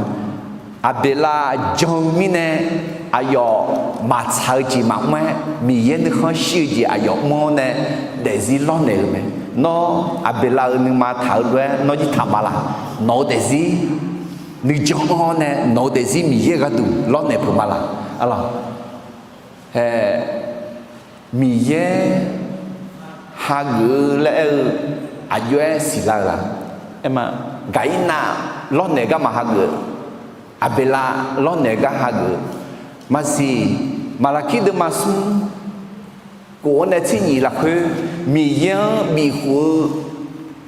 Aqbeqlav jan-eu mirnae aqyawf maqtsaq-eu jeq maqmr-aer, Miqyaer nuikhanr shir-eu jeq aqyawf mr-awr nae daefzir lawrnaeq-eu mae. Nawr Aqbeqlav-euq nuima taq-eu lof-aer nawr jir taq ma laq? Nawq-eu daefzir nuijan anr-awr nae nawq-eu daefzir Miqyaer gharduq lawrnaeq peuq ma laq? Arlawq, haeq Miqyaer hageuf-eu laer aer-eu aqjox-aer siqlar-eu la? Aerma, Gaqirnav lawrnaeq garma hageuf-eu, Aqbeqlav lawrnaeq gar hageuf-eu. Maqsiq, Maqlaqkir deuvma smr kof-anr nae tser nyiq lafkhoer, Miqyaer-anr bifkhof-eu,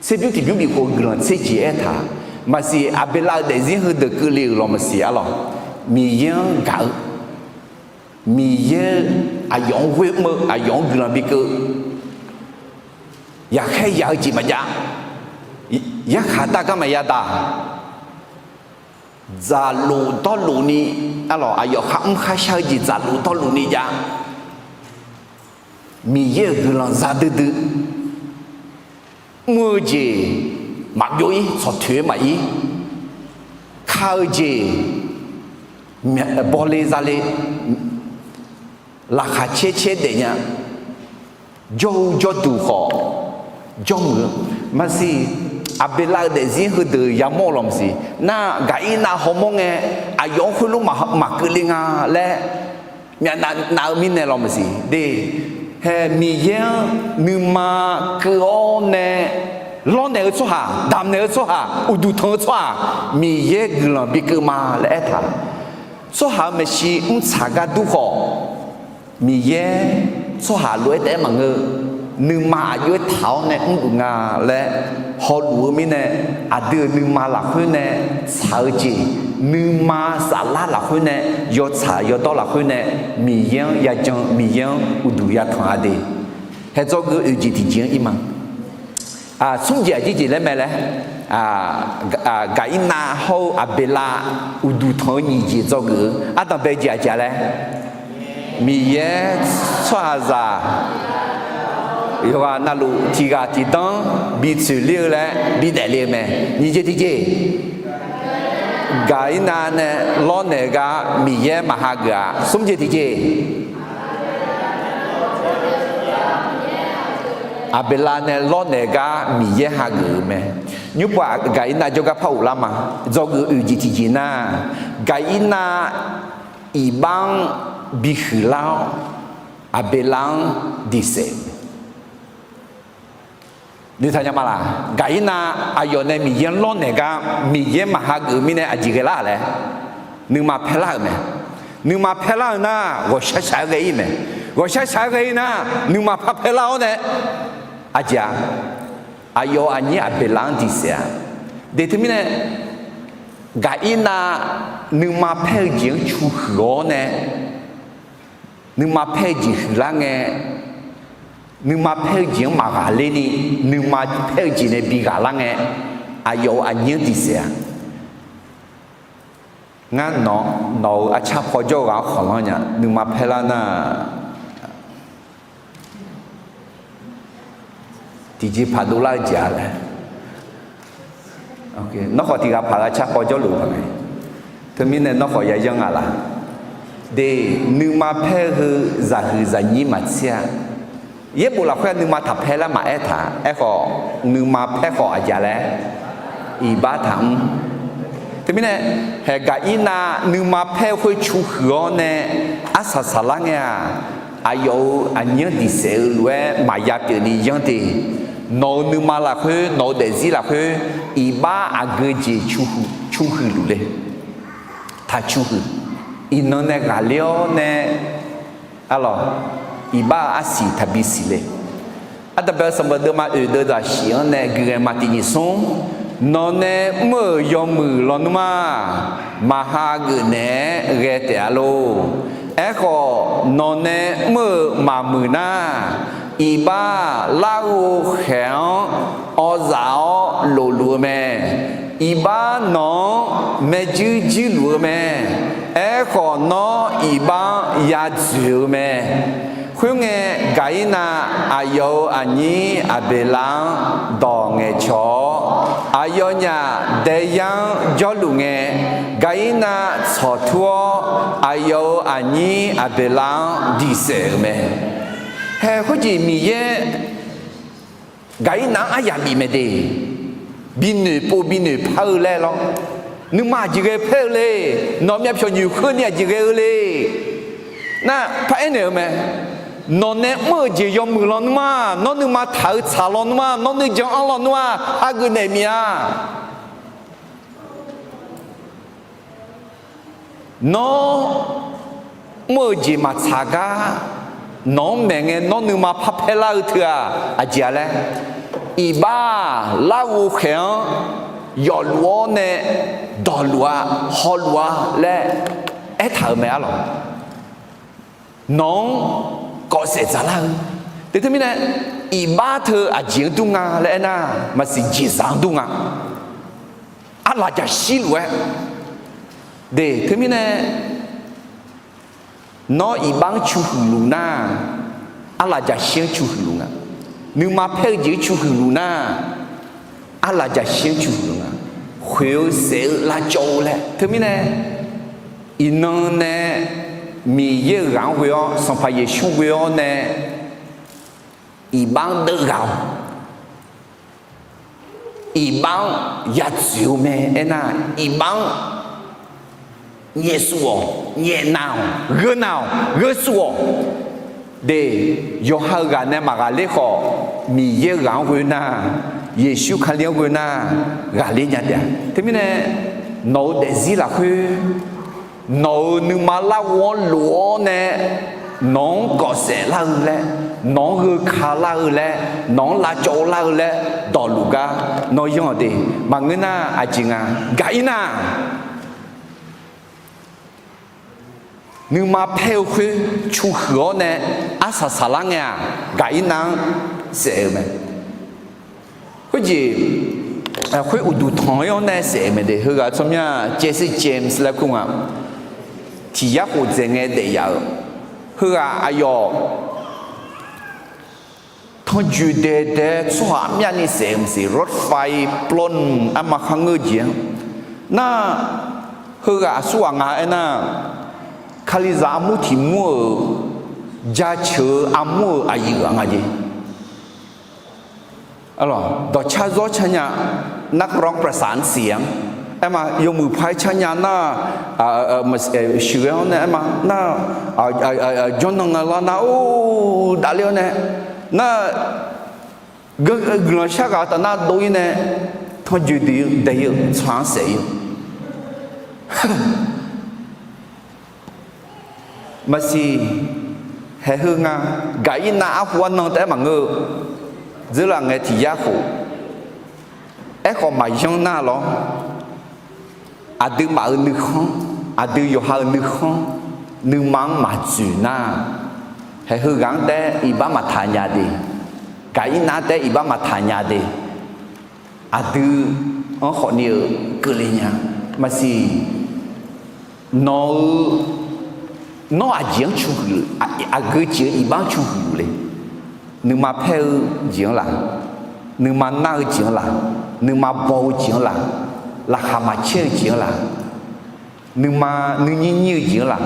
tserbymr tiqbymr bifkhof-eu guiqlanq tser jeq aertaq. Maqsiq, Aqbeqlav-euq daefzir heudeuq keuvle-euq lawq maqsiq arlawq. Miqyaer-anr gaq-eu Miqyaer-eu aqyawf-anr ghoer mr-eu, aqyawf-anr guiqlanq bikeuv, yaqkhaer yaq-eu jeq maqjav, yarkhaq dar gar maqya daq, dzaqlof dawrluf ni, arlawq, aqyawf kharmr kharshar-eu jeq dzaqlof dawrluf ni jav, Miqyaer-euq guiqlanq za duidui, mr-eu jeq maqbyov-ir, tsawqtoeq-aer maqir, ka-eu jeq bawle zale, laqkhaq caer caer daefnya, jawr-eu jawrduq khawf jawrmuiq-eu, maqsiq, Aqbeqlav-euq daefzir heudeuq yamawr-eu lawq maqsiq. Nar, Gaqirnav hawmawr ngae, aqyawf-anr khoerlof maqkeuvle nga laer myavnav nav-eu mirnae lawq maqsiq de. Hae, Miqyaer-anr nuima keuv-awr nae lawrnaeq-eu tsawrhaq, damqnaeq-eu tsawrhaq, uqduq tanq-eu tsawrhaq, Miqyaer guiqlanq bikeuv ma laer aertaq. Tsawrhaq-euq maeqshi mrtsaq gar dur khawf, Miqyaer tsawrhaq lof-aer taef-aer maqngeur, nuima aqjox-aer taq-awr nae mrluf nga laer hawluf-eu mirnae, aqdui-euq nuima lafkhoer nae tsaq-eu jeq, nuima saflar lafkhoer nae, yawtsaq yawdawr lafkhoer nae, Miqyaer-anr yajan, Miqyaer-anr uqduq yatanq-a de. Hae, dzawgeuf oeq jeq tiqjeq-anr ir ma. Smr jeq aqjeq jeq laer mae laer, Gaqirnav hawr-eu Aqbeqlav uqduq tanq-eu nyiq jeq dzawgeuf-eu ardanqbae jeq aqjeq-a laer, Miqyaer tsawrhaqzaq yawqghaq navluf tiq ghaq tiq danr bi tsoeq ler-eu laer bidaef le-eu mae. Nyiq jeq tiqjeq, Gaqirnav nae lawrnaeq gar Miqyaer maqhageuf-a. Smr jeq tiqjeq, Aqbeqlav nae lawrnaeq gar Miqyaer hageuf-eu mae. Nymrpov Gaqirnav jawrgar par ghoflar ma. Dzawgeuf oeq jeq tiqjeq nar, Gaqirnav iqbax-anr bihuiq lar-awr, Aqbeqlav-anr diqsaef-eu mae. Nuitaq nya ma laq? Gaqirnav aqyawf nae Miqyaer-anr lawrnaeq gar Miqyaer maqhageuf-eu mirnae aqjeq ghae lar laer, nuima paer lar-euq mae. Nuima paer lar-eu nar, ghawqshaq shaq-aer ghae-ir mae. Ghawqshaq shaq-aer ghae-ir nar, nuima par paer lar-awr nae, aqjeq-a, aqyawf-euq aqnyir Aqbeqlav-anr diqsaef-a. De teumirnae, Gaqirnav nuima paer-eu jeq-anr cu huiq-awr nae, nuima paer-eu jeq huiqlar ngae, nuima paer-eu jeq-anr maqghaqler ni, nuima paer-eu jeq nae bi ghaqlar ngae, aqyawf-euq aqnyir-anr diqsaef-a. Ngar nawq-euq arcar paw jawr-eu ghaq-anr khanqlanr nya, nuima paer lar nar, tiqjeqpaq dovlar-eu jeq-a laer. Nawr khawf tiq ghaq paq-eu arcar paw jawrluf-eu paq ngae, teumirnae nawr khawf yayanr nga laq? De, nuima paer-eu heu zaqhuiq zaqnyir maqtser-a. Yaerbof lafkhoer nuima taqpaer lar maqaer taq. Aerkhawf, nuima paer khawf aqjeq laer, iqbax taqmr. Teumirnae, haeq Gaqirnav nuima paer-eu khoer cu huiq-awr nae arsaq saqlar ngae-aq, aqyawf-euq aqnyir-anr diqsaef-eu lof-aer maqya pyeuf ni yanr de. Nawq-euq nuima lafkhoer, nawq-euq daefzir lafkhoer, iqbax aqgeu jeq cu huiq luf le. Taq cu huiq. Iqnan nae ghaqler-awr nae, arlawq, iqbax-euq arsiq taqbi siq le. Ardanqbae-eu sanqbof deuvma oeq deuv zaqsiq-anr nae guiqghae ma tiq nyiq smr, nawq nae mr-euq yawmuiq lawnmr-aq, maqha geuf naeq-aer ghae taef-a lor. Aerkhawf, nawq nae mr-euq maqmuiq nar, iqbax larghov khaeq-anr awzaf-awr lofluf-eu mae. Iqbax nawq-anr maerjuir juirluf-eu mae. Aerkhawf, nawr iqbax-anr yadzoeq-eu mae. Khoerngae, Gaqirnav aqyawf-euq aqnyir Aqbeqlav-anr dawq ngaeqcawq-awr, aqyawfnyaf daeyar-anr jawrluf ngae, Gaqirnav tsawqtur-awr, aqyawf-euq aqnyir Aqbeqlav-anr diqsaef-euq mae. Haeq khoerjeq Miqyaer Gaqirnav-anr aryamq bif mae de. Binoeq pov binoeq par-eu laer lawr. Nuima aqjeq ghae paer-eu le. Nawq myavpyawq nyoeq khoer ni aqjeq ghae-eu le. Nar, paraer naeq-eu mae. Nawq nae mr-euq jeq yawmuiq lawnmr-aq, nawr nuima taq-eu tsaq lawnmr-aq, nawr nuijan anr lawnmr-aq, hageuf naeq mif-a. Nawr mr-eu jeq maqtsaq gar, nawq-anr maeq ngae nawr nuima parpaer lar-eu teu-aq, aqjeq-a laer, iqbax-aq, larghov khaeq-anr yawfluf-awr nae dawqluf-a, hawluf-a laer aertaq-euq mae arlawq. Nawq-anr kawfsaef dzaqlar-eu. Te teumirnae, iqbax teu aqjeq-anr dur nga laer aernar, maqsiq jeqzaq-anr dur nga. Arlaqjaq shirluf-aer. De, teumirnae, nawr iqbax-anr cu huiqluf nar, arlaqjaq shir-anr cu huiqluf nga. Nuima paer-eu jeq-anr cu huiqluf nar, arlaqjaq shir-anr cu huiqluf nga. Khoeq-eu saef-eu lavcawv-eu laer. Teumirnae, iqnan nae Miqyaer-euq ghaq-anr ghoe-awr, Sanqpaq Yeqsur ghoe-awr nae iqbax-anr deuvghaq-awq. Iqbax-anr yadzoeq-eu mae aernar, iqbax-anr nyaefsuf-awq, nyaefnav-awq, gheunav-awq, gheusuf-awq. De, yawqha-euq ghaq nae maqghaqler khawf, Miqyaer-euq ghaq-anr ghoe nar, Yeqsur Kali-anr ghoe nar, ghaqler nya taef-a. Teumirnae, nawq-euq daefzir lafkhoer, nawq-euq nuima larghov-anr lof-awr nae, nawq-anr kawfsaef lar-eu laer, nawq-anr gheuka lar-eu laer, nawq-anr lavcawv lar-eu laer dawqluf gar nawr yanr-awq de. Maqngeur nar aqjeq nga. Gaqir nar, nuima paer-eu khoer cu huiq-awr nae arsaq saqlar ngae-aq, gaqir nar-anr saef-eu mae. Khoerjeq, khoer uqduq tanq-ir-awr nae saef-eu mae de. Heughaq tsawrmyanr Jesse James laer kur nga. Tiq yar khof dzaeq ngae daef yaf-euq. Heughaq aqyawf tanrjoeq daeq daeq tsawrhaq armyavni saef-eu maqsiq, รถไฟปล้น arma kharngeur-eu jeq-anr nar, heughaq aqsurghaq nga aernar, Kalizaq armur tiq mur-euq jaceuq-eu armur-euq aqyuif ghaq nga jeq. Dawqcar zawr car nya, นักร้องประสานเสียง aerma, yawmuiq par-aer car nya nar, sheuqghae-awr nae aerma nar, jawrnan nga lar nar, or, davler-awr nae nar, guiqlanq shar ghaq taf nar dov-ir nae, tanrjoeq daeq-eu tsawrhaq-anr saef-ir-eu maqsiq. Haeq heu nga. Gaqir nar arhu arnan taef-aer maqngeur-eu, dzeurlaf ngae tiq yar khof. Aerkhawf maqyanr nar lawr, aqduimaf-euq nuikhanr, aqdui yawqha-euq nuikhanr, nuima-anr maqdzoeq nar, haeq heughaq-anr taef-aer iqbax maqtaq nya de. Gaqir nar taef-aer iqbax maqtaq nya de. Aqdui-anr khawfni-eu keuvle nya. Maqsiq, nawq-eu, nawr aqjeq-anr cu huiq, aqgeu jeq-eu iqbax-anr cu huiq le. Nuima paer-eu jeq-anr laq, nuima nar-eu jeq-anr laq, nuima baw-eu jeq-anr laq, laqkhaq maqcaer-eu jeq-anr laq, nuima nuinyir nyir-eu jeq-anr laq.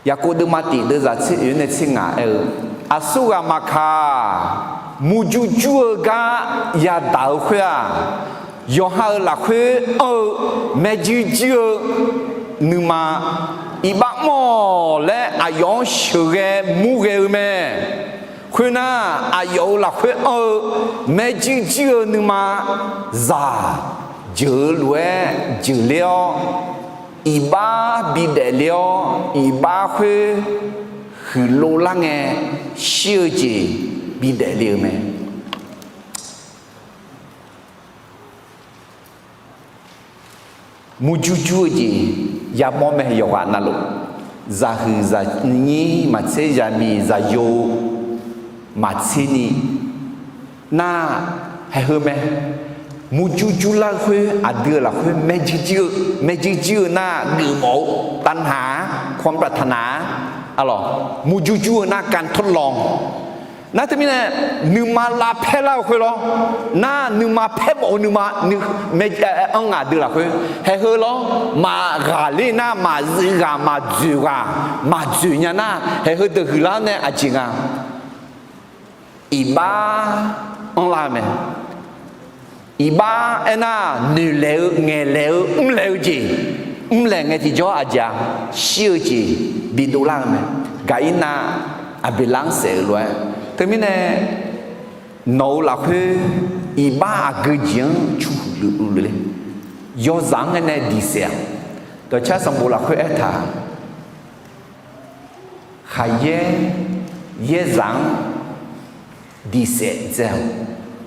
Yaqkov deuvma tiq deuvzaq tser oeq nae tser ngaq aer-eu, aqsurghaq maqkaq, murjur jur-eu gar yadaq-eu khoer-aq, yawqha-euq lafkhoer anr-eu maerjuir juir-eu nuima, iqbax mr-awq laer aqyawf-anr sheuqghae murghae-eu mae. Khoernar, aqyawf-euq lafkhoer anr-eu maerjuir juir-eu nuima, zaq jeuq-eu lof-aer jeuqler-awr, iqbax bidaef ler-awr, iqbax khoer huiqlov lar ngae, shir-eu jeq bidaef le-eu mae. Murjur jur-eu jeq yamawr mae. Yawqghaq navluf, zaqhuiq zaqnyir maqtser, zaqmiq zaqyo maqtser ni nar, haeq heu mae. Murjur jurlar-eu khoer aqdui-euq lafkhoer maerjuir juir-eu, maerjuir juir-eu nar geufmawf-eu tavnaq-a, ความปรารถนา arlawq, murjur jur-eu nar การทดลอง Nar teumirnae, nuima lavpaer lar-eu khoer lawr. Nar nuima paer mawf-eu nuima, anr nga aqdui lafkhoer. Haeq heu lawr, maqghaqler nar maqzuif ghaq maqdzoeq ghaq maqdzoeq nya nar, haeq heudeuq huiqlar nae aqjeq nga. Iqbax anrlar-eu mae. Iqbax aernar, noeqlaeq-eu, ngaeqlaeq-eu, mrlaeq-eu jeq, mrlaeq ngae tiqjawr aqjeq-a, shir-eu jeq bidov lar-eu mae. Gaqirnav Aqbeqlar-anr saef-euq lof-aer, teumirnae nawq-euq lafkhoer iqbax aqgeu jeq-anr cu huiq luf le. Yawzaq-anr ngae nae diq saef-aq, dawqcar sanqbof lafkhoer aertaq, khaqyaer yaerzaq-anr diq saef dzae-awq.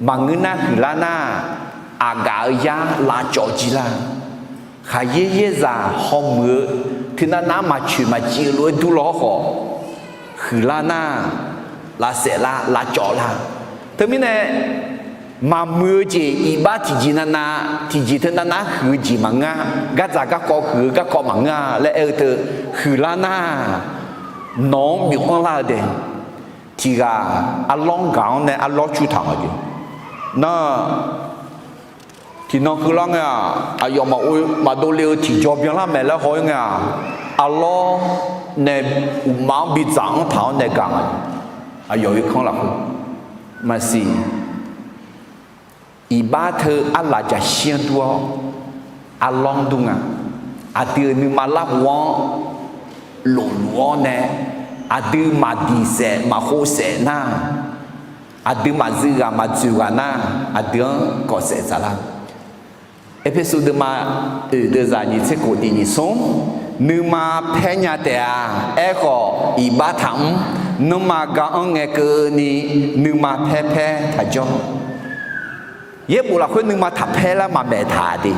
Maqngeur nar huiqlar nar, aqgaf-eu yar lavcawv jir lar. Khaqyaer yaerzaq hawmuiq-eu teunav nav maqcoeq maqciv-eu lof-aer dur law hawrkhawf, huiqlar nar, lavsaef lar lavcawv lar. Teumirnae, maqmuiq-eu jeq iqbax tiqjeq navnav tiqjeq teunav nav huiq-eu jeq maqngeur-a, gardzaq garkawv huiq-eu garkawv maqngeur-a laer aer-eu teu, huiqlar nar, nawq-anr byov-anr lar-eu dae, tiq ghaq arlawr gaq-anr nae arlawr cur taq nga jeq. Nar, tiqnan keuvlar ngae-aq, aqyawf maqdov le-eu tiqjaw byanlar maeq laer haw-ir ngae-aq, arlawr nae uqmaf-anr bidzaq-anr taq-awr nae gaq nga. Aqyawf irkanr lafkhoer maqsiq. Iqbax teu arlaf jaqshir-anr dur-awr, arlawr-anr dur nga. Aqdui-euq nuima larhu-anr lofluf-awr nae, aqdui maqdiq saef maqkhov saef nar, aqdui maqzuiv ghaq maqdzoeq ghaq nar, aqdui-anr kawf saef dzaqlar. Erpersu deuvma oeq deuvzaq nyiq tser khof tiq nyiq smr, nuima paer nya taef-a. Aerkhawf, iqbax taqmr. Nanrma gar-anr ngae keuvni, nuima paer paer taqjawr. Yaerbof lafkhoer nuima taqpaer lar maqmaeq taq de.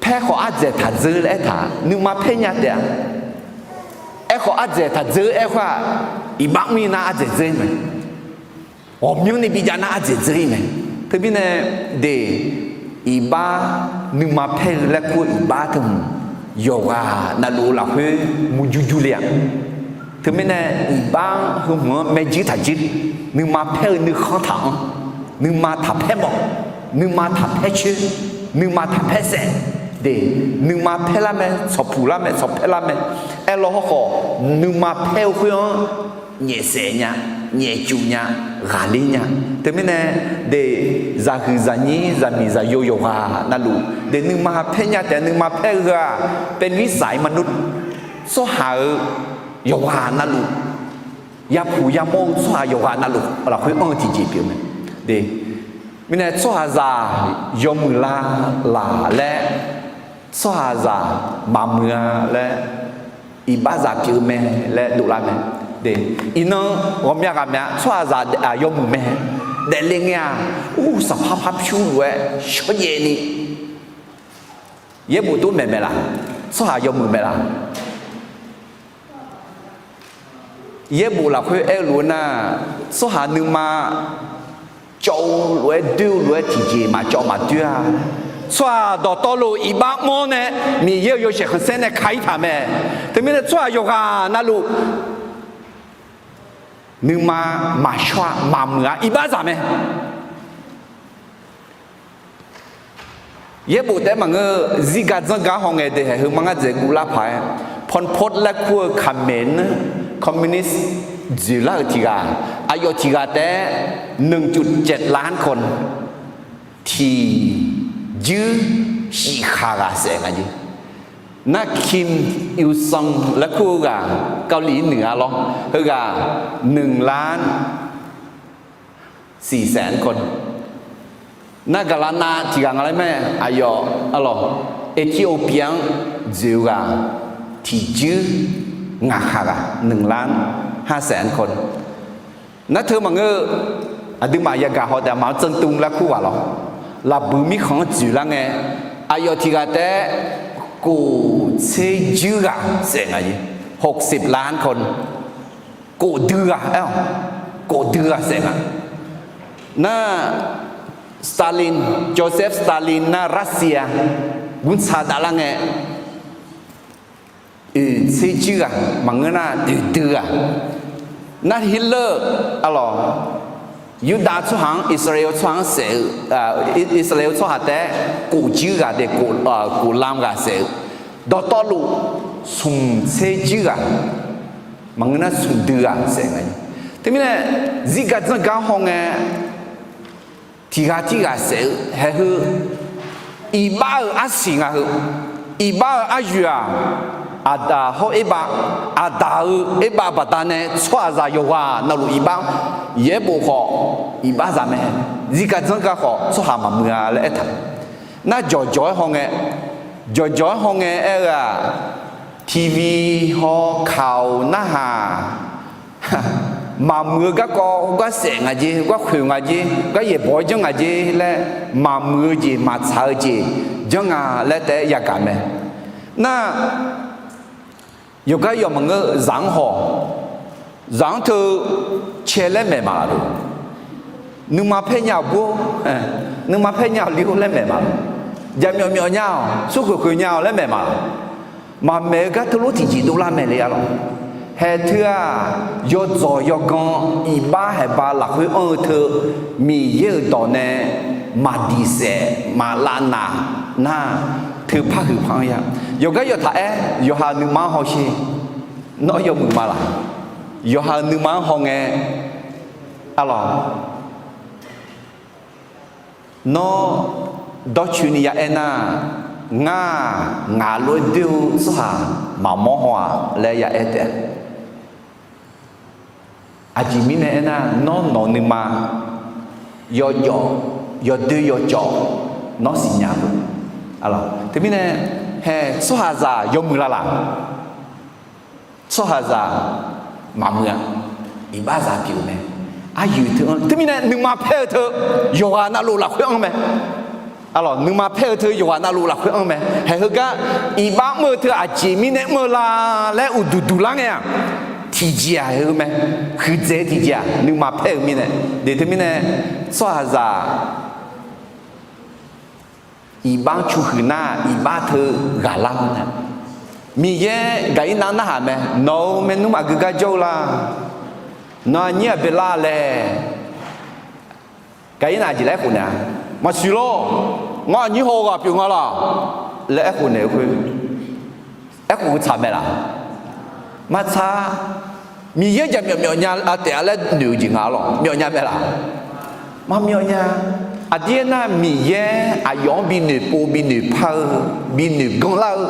Paer khawf ardzaeq taqdzeur laer aertaq, nuima paer nya taef-a. Aerkhawf ardzaeq taqdzeur aerkhawf-aq, iqbax mr-ir nar ardzaeq dzeur-ir mae. Ghawqmyanrni bijav nar ardzaeq dzeur-ir mae. Teumirnae de, iqbax nuima paer-eu laer kur-eu iqbax teu hmq, yawqghaq navluf-eu lafkhoer murjur jur le-a. Teumirnae, iqbax heu hmq-anr maerjuir taqjuir, nuima paer-eu nuikhanr taq-anr, nuima taqpaer mawf, nuima taqpaer coer, nuima taqpaer saef de, nuima paer lar mae, tsawqpuq lar mae, tsawqpaer lar mae. Aerlaw hawrkhawf, nuima paer-eu khoer-anr nyaefsaef nya, nyaefcuf nya, ghaqler nya. Teumirnae, de, zaqhuiq zaqnyir zaqmiq zaqyo yawqghaq navluf de nuima paer nya taef, nuima paer-eu heu-aq, เป็นวิสัยมนุษย์ tsawrhaq-euq yawqghaq navluf, yapuq yamawr-eu tsawrhaq yawqghaq navluf lafkhoer anr-eu tiqjeq pyeuf mae. De, mirnae tsawrhaqzaq yawmuiq la laq laer, tsawrhaqzaq maqmuiq-a laer, iqbaxzaq pyeuf mae laer dovlar mae. De, iqnan ghawqmya ghaq mya tsawrhaqzaq yawmuiq mae. Daefle ngae-aq, ur, saqpar par pyur lof-aer shawrjaev ni, yaerbof tov maeq mae laq? Tsawrhaq yawmuiq mae laq? Yaerbof lafkhoer aer-eu lof-eu nar, tsawrhaq nuima cawv-eu lof-aer doer-eu lof-aer tiqjeq maqcawv maqdoer-a. Tsawrhaq dawqtawvluf iqbax mr-awr nae Miqyaer-euq yawshaef khanqsaer nae ka-ir taq mae. Teumirnae tsawrhaq yawqghaq navluf nuima maqshawr-a, maqmuiq-a, iqbaxzaq mae. Yaerbof taef-aer maqngeur-eu zirgaq dzanrgaq-anr haw ngae de, haeq heu mar ngar dzaeq guvlar paq-aer, Pol Pot laer kur-eu Khmer-anr communist dzoeqlar-euq tiq ghaq, aqyawf tiq ghaq taef-aer หนึ่งจุดเจ็ดล้านคน tiqjuir shif khaq ghaq saef nga jeq. Nar Kim Il Sung laer kur-eu ghaq, เกาหลีเหนือ lawr, heughaq หนึ่งล้านสี่แสนคน. Nar gaqlaq nav tiq ghaq nga laer mae, aqyawf arlawq, Ethiopia-anr dzoeq-eu ghaq tiqjuir ngaq khaq ghaq, หนึ่งล้านห้าแสนคน. Nar teu maqngeur-eu, aqduimaf yagaq haw taef-a, เหมาเจ๋งตุง laer kur ghaq lawr, lafbuiq mirkhanq-anr dzoeqlar ngae, aqyawf tiq ghaq taef-aer kof tser juir ghaq saef nga jeq, หกสิบล้านคน. Kof dui ghaq aer-awq, kof dui ghaq saef nga. Nar Stalin, Joseph Stalin nar Russia gunrtsa davlar ngae, oeq tser juir ghaq maqngeur nar oeq dui ghaq. Nar Hitler, arlawq, Yurdav tsawrhaq-anr, Irsaqleqlav tsawrhaq-anr saef-eu, Irsaqleqlav tsawrhaq taef-aer kof juir ghaq de, kof lam ghaq saef-eu, dawqtawvluf smq tser juir ghaq maqngeur nar smq dui ghaq saef nga. Teumirnae zirgaq dzanrgaq-anr haw ngae, tiq ghaq tirghaq saef-eu haeq heu, iqbax-euq arsiq nga heu, iqbax-euq aryoeq-aq, aqdaq hawr erbav, aqdaq-euq erbav baqdanae tsawrhaqzaq yawqghaq navluf iqbax, yaerbof khawf iqbaxzaq mae, zirgaq dzanrgaq khawf tsawrhaq maqmuiq-a laer aertaq. Nar jawqjawq-aer haw ngae, jawqjawq-aer haw ngae aer-eu-aq, TV haw kaq-awq narhaq, maqmuiq-eu garkawv heugar saef nga jer, heugar khoeq nga jer, gar yaeqbawq-aer janr nga jer laer, maqmuiq-eu jeq maqtsaq-eu jeq janr nga laer taef-aer yagaq mae. Nar, yawqgar yawq maqngeur, zaq-anr haw, zaq-anr teu cae laer maeq maqlaq-eu, nuima paer nya-awq bur-or, nuima paer nya-awq li-or laer maeq maqlaq, jaqmyawf myawf nya-awq, smrkhoeq khoeq nya-awq laer maeq maqlaq. Maqmaeq-eu gar teulof tiqjeq dovlar mae le-a lawq. Haeq teu-aq, yawdzawq yawgan iqbax haeqba lafkhoer anr-eu teu, Miqyaer-euq dawq nae maqdiq saef maqlav naq nar, teu parhuiq par-anr ya. Yawqgar yawqtaq aer, yawqha-euq nuima-anr hawsher. Nawr yawmuiq ma laq? Yawqha-euq nuima-anr hawngae, a lawq, nawr dawrcoeni ya aernar, ngar-aq, ngaq lof-aer doer-eu tsawrhaq maqmawr haw-aq laer ya aer taef-a. Aqjeq mirnae aernar, nawr nawq-eu nuima yawjawf, yawdoer yawcawv, nawr siqnya-eu. Teumirnae, haeq tsawrhaqzaq yawmuiq la laq? Tsawrhaqzaq maqmuiq-a. Iqbaxzaq pyeuf-eu mae. Aryoeq teu-anr, teumirnae nuima paer-eu teu, yawqghaq navluf lafkhoer anr mae. A lawq, nuima paer-eu teu yawqghaq navluf lafkhoer anr mae. Haeq heugar iqbax mr-eu teu aqjeq mirnae mr-eu la laer uqduq duq lar ngae-aq, tiqjeq-aq haeq-eu mae. Huiqdzaeq-eu tiqjeq-aq nuima paer-eu mirnae. Deuq teumirnae, tsawrhaqzaq iqbax-anr cu huiq nar, iqbax teu ghaqlar-anr nae, Miqyaer Gaqirnav-anr narhaq mae. Nawq-euq maernmr aqgeu gar jawr-eu la? Nawq aqnyir Aqbeqlav laer, Gaqirnav aqjeq laer aerkhof naeq-a? Maqsiq lawr. Ngar aqnyir haw-eu ghaq pyeuf nga laq laer aerkhof naeq-eu khoer, aerkhof-eu tsaq mae laq? Maqtsaq. Miqyaer jaqmyawf myawf nya taef-a laer noeq-eu jeq nga lawq. Myawf nya mae laq? Maqmyawf nya. Aqdir aernar, Miqyaer aqyawf-anr binoeq pov, binoeq par-eu, binoeq ganlar-eu,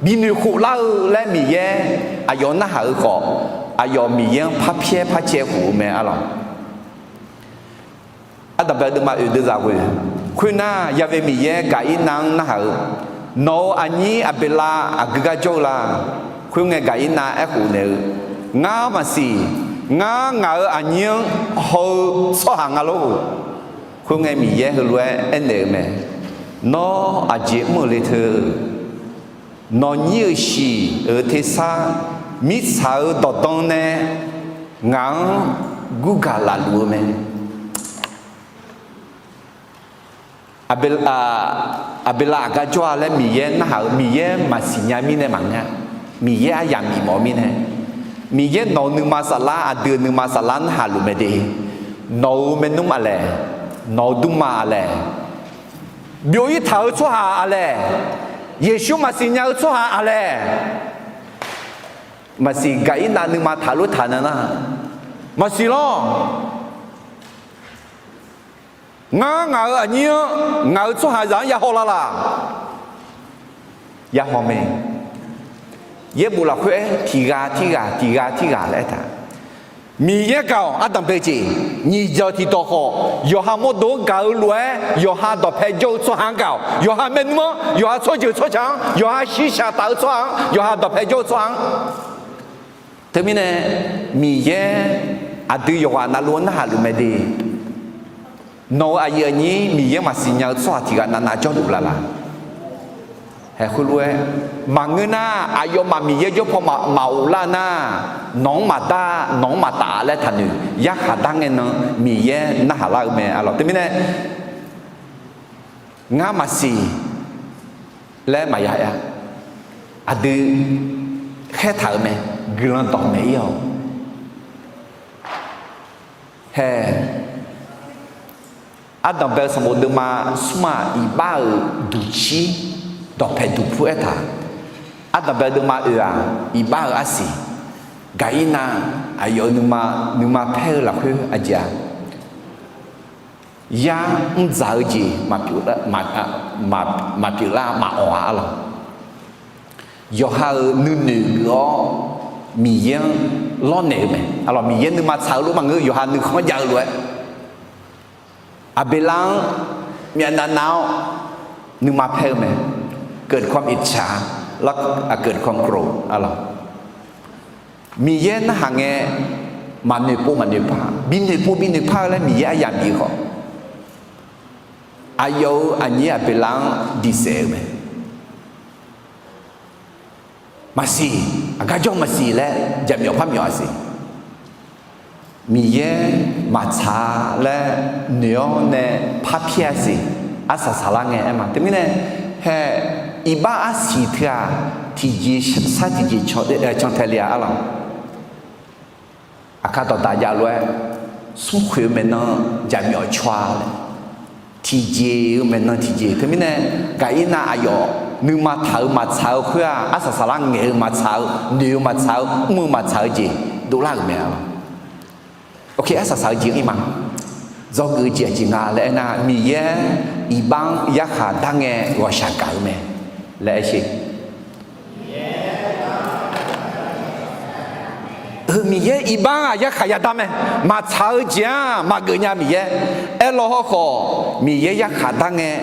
binoeq khoflar-eu laer Miqyaer aqyawf-anr narhaq-eu khawf, aqyawf Miqyaer-anr parpyaer parcaev khof-eu mae, a lawq. Ardanqbae deuvma oeq deuvzaq ghoe. Khoernar, Yaqve Miqyaer Gaqirnav-anr narhaq-eu, Nawq-euq aqnyir Aqbeqlav aqgeu gar jawr-eu la? Khoerngae, Gaqirnav aerkhof naeq-eu, Ngar maqsiq. Ngar ngaq-euq aqnyir-anr haw-eu tsawrhaq nga lor. Khoerngae, Miqyaer heulof-aer aernaeq-eu mae. Nawr aqjeq mr-euq le teu, nawqnyir-euq shiq-euq tersar mirtsaq-euq dawqdan nae ngaq-anr gurgaq laf luf-eu mae. Aqbeqlav, Aqbeqlav aqgar jawr-a laer Miqyaer narhaq-eu, Miqyaer maqsiq nya mirnae maqngeur-a. Miqyaer aryamq bifmawf-eu mirnae, Miqyaer nawq-euq nuima saflar, aqdui-euq nuima saflar narhaq luf mae de. Nawq-euq maernmr aqlaeq, nawq-euq dmrma aqlaeq, byov-ir taq-eu tsawrhaq aqlaeq, Yeqsur maqsiq nya-eu tsawrhaq aqlaeq, maqsiq. Gaqirnav nuima taqlof taq na nar, maqsiq lawr. Ngar ngaq-euq aqnyir-anr, ngaq-euq tsawrhaqzaq-anr ya haw la laq? Ya haw mae. Yaerbof lafkhoer-aer tiq ghaq tirghaq, tiq ghaq tirghaq laer aertaq, Miqyaer gaq-awq. Ardanqbae jeq, nyiq dzaq tiqdawq khawf, yawqha mawrdo-anr gaq-eu lof-aer, yawqha dawqpae jawr-eu tsawrhaq-anr gaq-awq. Yawqha maernmr-anr, yawqha tsawrjeuq tsawrca-anr, yawqha shirshaq taf-eu tsawrhaq-anr, yawqha dawqpae jawr-eu tsawrhaq-anr. Teumirnae, Miqyaer aqdui yawqghaq navluf-anr narhaq luf mae de. Nawq-euq aqyuif aqnyir Miqyaer maqsiq nya-eu tsawrhaq tiq ghaq navnav jawrluf la laq? Haeq khoerlof-aer, maqngeur nar, aqyawfmaf Miqyaer jawr paw maqghof lar nar, nawq-anr maqdar, nawq-anr maqtaf laer taqnoeq. Yarkhaq dar ngae nan Miqyaer narhaq lar-eu mae, a lawq. Teumirnae, ngar maqsiq laer maqya aer-a. Aqdui khaertaq-euq mae, guiqlanq dawq maeq-ir-awq. Haeq, Ardanqbae sanqbof deuvma smr-aq, iqbax-euq duqcir dawqpae duqpur aertaq. Ardanqbae deuvma oeq-aq, iqbax-euq arsiq. Gaqirnav aqyawf-euq nuima, nuima paer-eu lafkhoer aqjeq-aq, yar mrdzaq-eu jeq maqpyeuf lar, maqpyeuf lar maqawq-a, a lawq. Yawqha-euq nuinoeq geuf-awr Miqyaer-anr lawrnaeq-eu mae, a lawq. Miqyaer nuima tsaq-eu lof maqngeur, yawqha nuikhanr jav-eu lof-aer, Aqbeqlav-anr myavnav nav-awr nuima paer-eu mae. เกิดความอิจฉา แล้ว เกิดความโกรธ a lawq. Miqyaer narhaq ngae, maqnoeqpov maqnoeqpar, binoeqpov binoeqpar-eu laer Miqyaer aryamq bif-eu khawf, aqyawf-euq aqnyir Aqbeqlav-anr diqsaef-eu mae. maqsiq, aqgar jawr maqsiq laer jaqmyawf par myawf-a siq. Miqyaer maqtsaq-a laer noeq-awr nae parpir-a siq. Arsaq saqlar ngae aer ma. Teumirnae, hae, iqbax arsiq teu-aq, tiqjeq sar tiqjeq cantae le-a arlawq. Aqkar dawqdaq jav lof-aer, smrkhoeq-eu maeqnan jaqmyawf caw-a laer, tiqjeq-eu maeqnan tiqjeq. Teumirnae, Gaqirnav aqyawf nuima taq-euq maqtsaq-eu khoer-aq, arsaq saqlar ngaeq-eu maqtsaq-eu, noeq-eu maqtsaq-eu, mr-eu maqtsaq-eu jeq dovlar-euq mae arlawq. Arsaq saq-eu jeq ir ma. Dzawgeuf-eu jeq aqjeq nga laer aernar, Miqyaer iqbax-anr yarkhaq dar ngae ghawqshaq gaq-eu mae laer aer sher. Heu Miqyaer iqbax-anr-aq yarkhaq yadar mae. Maqtsaq-eu jeq-anr maqgeuf nya Miqyaer. Aerlaw hawrkhawf, Miqyaer yarkhaq dar ngae,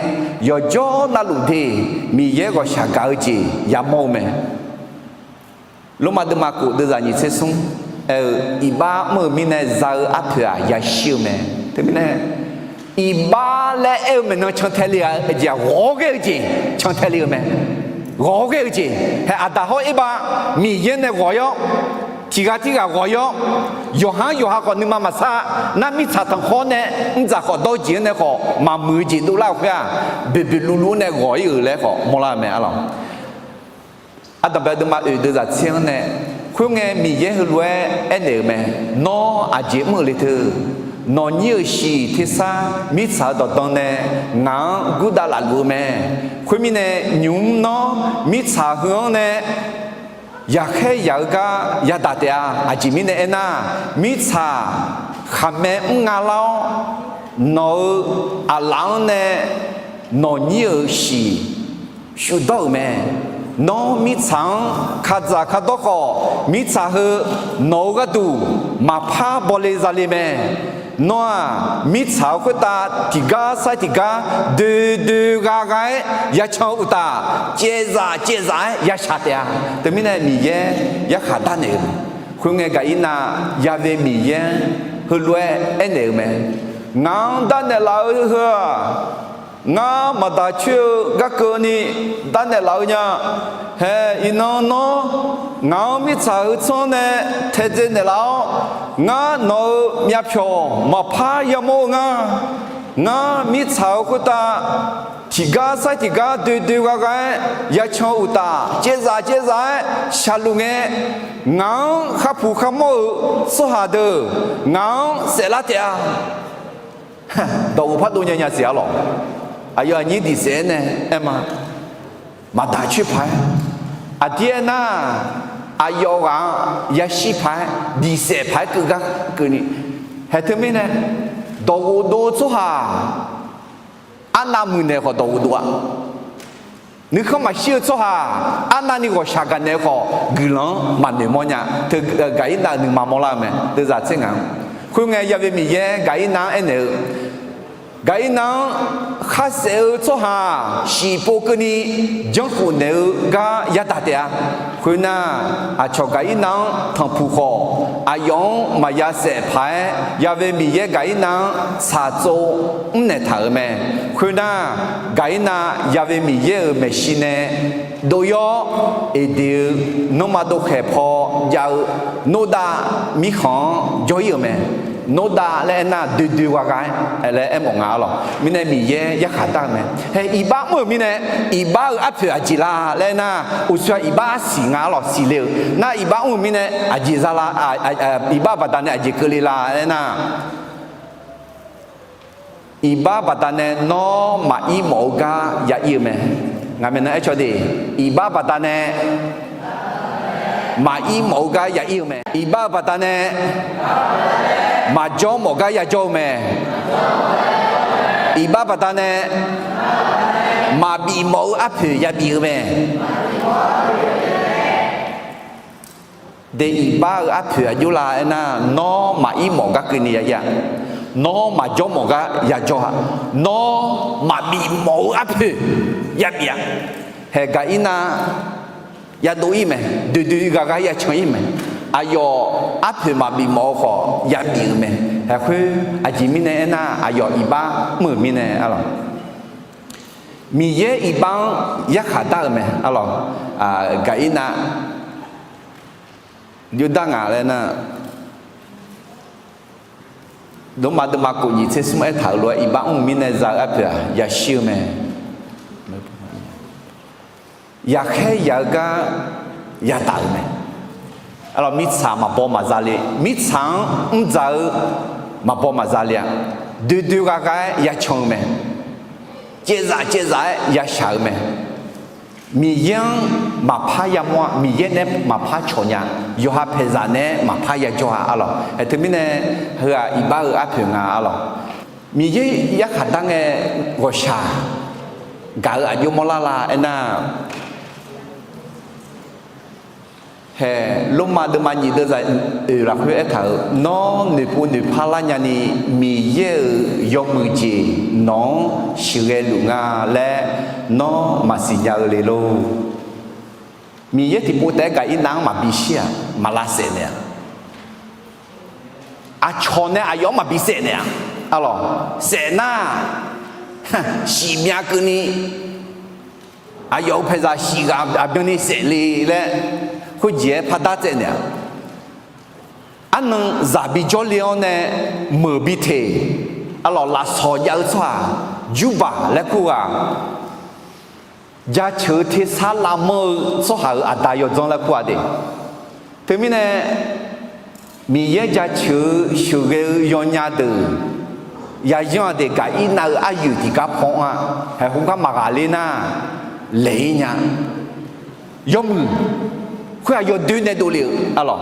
yawqjawr navluf de Miqyaer ghawqshaq gaq-eu jeq yamawr-eu mae. Lormav deuvma khof deuvzaq nyiq tser smr aer-eu, iqbax mr-euq mirnae za-eu arpoeq-aq yashir-eu mae. Teumirnae, iqbax laer aer-eu maeqnan cantae le-a jeq-aq, ghawq-awr ghae-eu jeq cantae le-eu mae. Ghawq-awr ghae-eu jeq, hae, Aqdaq hawr Erbav Miqyaer nae ghawq-ir-awr, tiqghaq tirghaq ghawq-ir-awr, yawqha-anr yawqha khawf nuima maqsar, nar mirtsaq tanqkhawr nae mrdzaq khawf dawr-eu jeq-anr nae khawf maqmuiq-eu jeq dovlar-euq khoer-aq, boeqboeq luvluv-anr nae ghawq-ir-euq laer khawf mawrlar-eu mae arlawq. Ardanq bae deuvma oeq deuvzaq tser-anr nae, khoerngae Miqyaer heulof-aer aernaeq-euq mae. Nawr aqjeq mr-euq le teu? Nawqnyir-euq shiq tersar mirtsaq-euq dawqdan nae ngaq-anr gurdav laf luf-eu mae. Khoermirnae, nymq-mr nawr mirtsaq heu-anr nae yaqkhaer yaq-eu gar yadaq taef-a. Aqjeq mirnae aernar, mirtsaq khaqmae mr nga lar-awr, nawq-euq aqlaf-anr nae nawqnyir-euq shiq shufdawr-euq mae. Nawr mirtsaq-anr kadzaq kadawr khawf, mirtsaq heu nawq-euq gharduq maqpar bawle zale mae. Nawr-aq, mirtsaq-euq khoertav tiqgar sar tiqgar doe doe gha gha-aer yacan-eu uqtaf, caevzaf caevzaf-aer yashaq taef-a. Teumirnae Miqyaer yarkhaq darnaeq-eu mae. Khoerngae Gaqirnav yave Miqyaer-anr heulof-aer aernaeq-eu mae. Ngaq-anr darnaeq laf-eu heu-aq, ngar maqdaq coer-eu garkeuvni darnaeq laf-eu nya. Hae, iqnan nawr ngaq-anr mirtsaq heu tsanr nae taedzae naeqlaf-awr, ngar nawq-euq myavpyawq maqpar yamawr-eu nga. Ngar mirtsaq-euq khoertav tiqgar sar tiqgar doe doe gha gha-aer yacan-eu uqtaf, caevzaf caevzaf-aer shaqluf ngae, ngaq-anr kharpuq kharmawr-euq tsawrhaq deuq ngaq-anr saeflar taef-a. Dawqghof pardov nya nya siq arlawq. Aqyawf aqnyir diq saef-aer nae aer ma. Maqdaq coer paq-aer, aqdir aernar, aqyawf ghaq-anr yashir paq-aer diq saef paq-aer keuv gar keuvni. Hae teumirnae, dawqghof dov-eu tsawrhaq arnav muiqnaeq khawf dawqghof dov-a. Nuikhanr maqshir-eu tsawrhaq arnavni ghawqshaq gaqnaeq-eu khawf, guiqlanq-anr maqnoeq mawrnya. Teu Gaqirnav-euq nuima mawrlar-eu mae, deuvzaq tser ngaq-anr. Khoerngae, yave Miqyaer Gaqirnav-anr aernaeq-eu, Gaqirnav-anr khar saef-eu tsawrhaq shiqpov keuvni janrkhof naeq-eu gar yadaq taef-a. Khoernar, aqcawq Gaqirnav-anr tanqpuq khawf, aqyawf-anr maqya saef paq-aer, yave Miqyaer Gaqirnav-anr tsaqtsov mrnaeq taq-euq mae. Khoernar, Gaqirnav yave Miqyaer-euq maeqshi nae dov-ir-awr, Eqdeq-eu nanrma dovkhaeq paw jav-eu Nordav mirkhanq-anr jawr-ir-euq mae. Nordav laer aernar, doe doe gha gha-aer laer aermawf nga arlawq. Mirnae Miqyaer yarkhaq dar-eu mae. Hae, iqbax mr-euq mirnae, iqbax-euq arpoeq aqjeq la laer aernar, uqshoe-aq iqbax arsiq nga arlawq, siqle-euq. Nar iqbax mr-euq mirnae aqjeq za la, iqbax baqdanae aqjeq keuvle la laer aernar, iqbax baqdanae nawr maqir mawf-eu gar ya ir-eu mae. Ngaq maeqnan aer caw de, iqbax baqdanae maqir mawf-eu gar ya ir-eu mae. Iqbax-euq baqdanae maqjawr mawf gar yajawr-eu mae. Iqbax baqdanae maqbif mawf-eu arpoeq yabif-eu mae. De iqbax-eu arpoeq aqjox la aernar, nawr maqir mawf gar keuvni ya ir-a. Nawr maqjawr mawf gar yajawr-a. Nawr maqbif mawf-eu arpoeq yabif-a. Hae Gaqirnav yadov ir mae, doe doe gha gha yacan ir mae. Aqyawf arpoeq maqbif mawf-eu khawf yabif-euq mae. Hae khoer aqjeq mirnae aernar, aqyawf iqbax mr-euq mirnae arlawq. Miqyaer iqbax-anr yarkhaq dar-euq mae arlawq. Gaqirnav Yurdav ngaq laer nar, Lormav deuvma kof nyiq tser smr aertaq-euq lof-aer iqbax mr-eu mirnae za-eu arpoeq-aq yashir-eu mae. Yaqkhaer yaq-eu gar yadaq-euq mae. Arlawq, mirtsaq maqbaw maqza le, mirtsaq-anr mrdzaq-eu maqbaw maqza le-a, doe doe gha gha-aer yacan-eu mae. Caevzaf caevzaf-aer yashaq-eu mae. Miqyaer-anr maqpar yamawr-a, Miqyaer nae maqpar cawq nya, yawqha paeqzaq nae maqpar yajawr-a arlawq. Aer teumirnae heu-aq iqbax-eu arpoeq nga arlawq. Miqyaer yarkhaq dar ngae ghawqshaq gaq-eu aqjox mawrlar la aernar, hae, Lormav deuvma nyiq deuvzaq oeq lafkhoer aertaq-euq, Nawr noeqpov noeqpar lar nyani Miqyaer-euq yawmuiq jeq nawq-anr sheuqghae luf nga laer nawr maqsiq nya-eu le lor. Miqyaer tiqpov taef-aer Gaqirnav-anr maqbi shir-aq, maq lavsaef naeq-aq, aqcawq nae aqyawf-anr maqbi saef naeq-aq, arlawq, saef nar, shif myav keuvni aqyawf-euq paeqzaq shif ghaq aqbyanni saef le laer khoerjeq-aer pardar tsaev naeq-aq, arnan zaq bi jawrle-awr nae meuq bi teq, arlawq, lafsawq jav-eu tsawrhaq, jurbaq laer kur ghaq, jaceuq-eu tersar lavmanr-eu tsawrhaq-euq aqda yawdzanr laer kur-a de. Teumirnae Miqyaer jaceuq-eu sheuqghae-eu yawnya deuq yayanr-aq de, Gaqirnav-euq aryoeq tiqgar paw-anr-a, haeq khoergar maqghaqler nar laeq-ir nya. Yawmuiq khoer-aq yawdoer nae dovle-euq arlawq.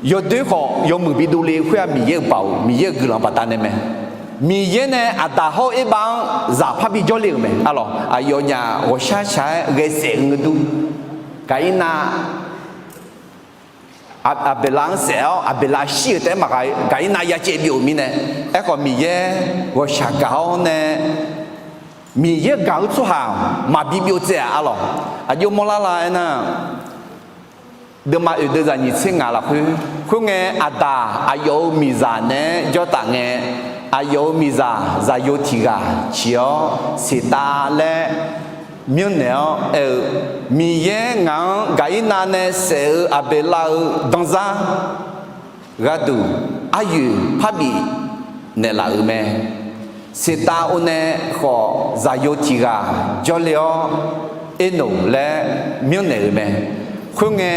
Yawdoer khawf yawmuiq bi dovle khoer-aq Miqyaer-euq baoq Miqyaer-euq guiqlanq baqdanae mae. Miqyaer nae Aqdaq hawr-eu Erbav-anr zaq parbi jawrle-euq mae arlawq. Aqyawfnyaf ghawqshar shaq-aer ghae saef-eu ngeur dur. Gaqirnav Aq- Aqbeqlav-anr saef-awr Aqbeqlav shir-euq taef-aer maqgha, Gaqirnav yacaev byov-euq mirnae, aerkhawf Miqyaer ghawqshaq gaq-awr nae Miqyaer gaq-eu tsawrhaq maqbi byov tsaev-aq arlawq. Aqjox mawrlar la aernar, deuvma oeq deuvzaq nyiq tser ngaq lafkhoer, khoerngae Aqdaq aqyawf-euq miqzaq naeq-aer jawr taf ngae, aqyawf-euq miqzaq zaqyo tiq ghaq ciq-awr Seqtav laer myanrnaeq-awr aer-eu, Miqyaer ngaq-anr Gaqirnav nae saef-eu Aqbeqlav-euq danzar gharduq aryoeq parbif naeqlaf-euq mae. Seqtav or nae khawf zaqyo tiq ghaq jawrle-awr Ernoq laer myanrnaeq-euq mae. Khoerngae,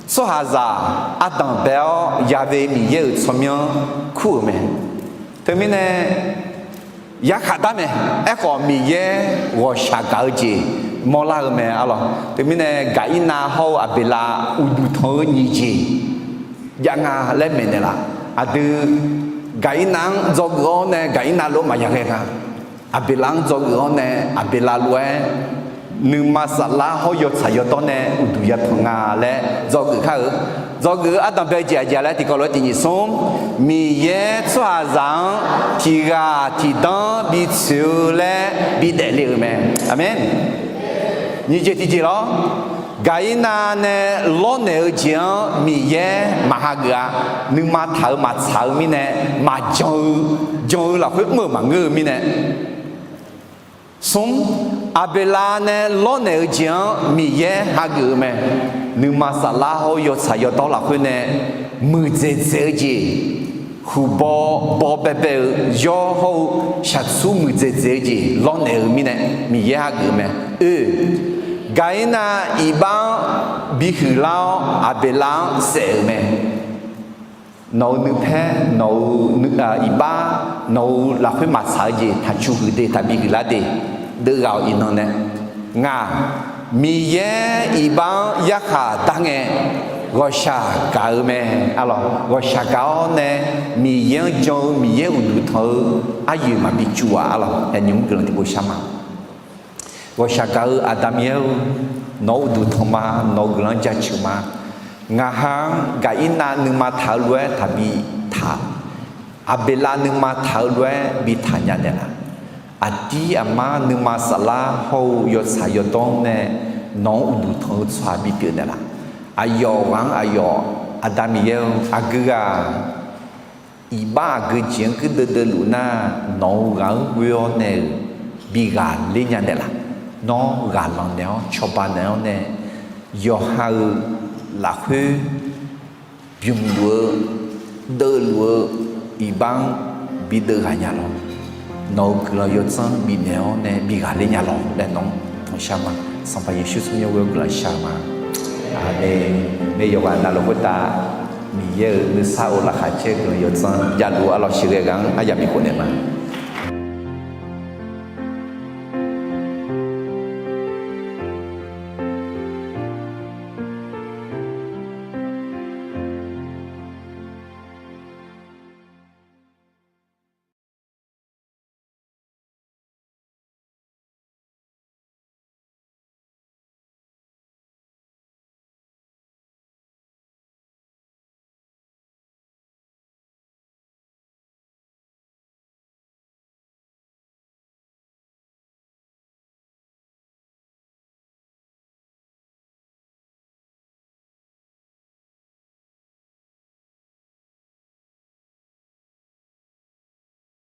tsawrhaqzaq ardanq bae-awr yabe Miqyaer-euq tsawrmyanr kur-euq mae. Teumirnae yarkhaq dar mae. Aerkhawf Miqyaer ghawqshaq gaq-eu jeq mawrlar-eu mae arlawq. Teumirnae Gaqirnav hawr-eu Aqbeqlav uqduq tanq-eu nyiq jeq jav nga laer maeqnaeq laf. Aqdui Gaqirnav-anr dzawgeuf-awr nae Gaqirnav lof-aer maqya ghae nga. Aqbeqlav-anr dzawgeuf-awr nae Aqbeqlav lof-aer nuima saflar hawr yawtsaq yawdawr nae uqduq yatanq nga laer dzawgeuf kar-eu. Dzawgeuf-eu ardanq bae-eu jeq aqjeq laer tiqkawv lof-aer tiq nyiq smr, Miqyaer tsawrhaqzaq-anr tiq ghaq tiq danr bi tsoeq-eu laer bidaef le-euq mae. Aqmeq. Nyiq jeq tiq jeq lawr, Gaqirnav nae lawrnaeq-eu jeq-anr Miqyaer maq hageuf-a. Nuima taq-eu maqtsaq-eu mirnae, maqjan-eu, jan-eu lafkhoer mr-euq maqngeur-eu mirnae. Smr, Aqbeqlav nae lawrnaeq-eu jeq-anr Miqyaer hageuf-eu mae. Nuima saflar hawr yawtsaq yawdawr lafkhoer nae muiqdzaeq dzaeq-eu jeq, huqbaw baw baebae-eu yawr hawr-eu shaqtsur muiqdzaeq dzaeq-eu jeq lawrnaeq-eu mirnae Miqyaer hageuf-eu mae. Oe, Gaqirnav iqbax-anr bihuiq lar-awr Aqbeqlav-anr saef-euq mae. Nawq-euq nuipaer, nawq-euq iqbax, nawq-euq lafkhoer maqtsaq-eu jeq taqcu huiq de, taqbi huiqlar de, deuvghaq-awq iqnan nae. Ngaq, Miqyaer iqbax-anr yarkhaq dar ngae, ghawqshaq gaq-eu mae. Arlawq, ghawqshaq gaq-awr nae, Miqyaer-anr jan-eu Miqyaer uqduq tanq-eu aryoeq maqbi cuv-aq. Arlawq, aernyamq guiqlanq tiqpov shar ma. Ghawqshaq gaq-eu Aqda Miqyaer-eu, nawq-euq uqduq tanq ma, nawq-euq guiqlanq jaceuq ma. Ngaq ha-anr Gaqirnav nuima taq-eu lof-aer taqbi taq, Aqbeqlav nuima taq-eu lof-aer bi taq nya naeqlaf. Aqdir aqmar nuima saflar hawr-eu yawtsaq yawdawr nae nawq-anr uqduq tanq-eu tsawrhaq bipyeuf naeqlaf. Aqyawf ghaq-anr aqyawf, Aqda Miqyaer-eu, aqgeu ghaq iqbax aqgeu jeq-anr geur deuvdeuv luf nar, nawq-euq ghaq-anr ghoe-awr nae-euq bi ghaqler nya naeqlaf. Nawr ghaqlanq naeq-awr cawba naeq-awr nae, yawqha-euq lafkhoer bymq luf-eu, deuvluf-eu iqbax-anr bideuv ghaq nya lawr. Nawq-euq guiqlanq yawdzanr bifnaeq-awr nae bighaq ler nya lawr laer nawq-anr tanqshar ma. Sanqpaq Yeqsur tsawrmyanr ghoe-awr guiqlanq shar-eu ma. Aqmeq. Yawqghaq navluf khoertav Miqyaer-euq nuisar of laqkhaq caer-eu guiqlanq yawdzanr javluf arlawr sheuqghae ghaq-anr aryamq bikhof naeq ma.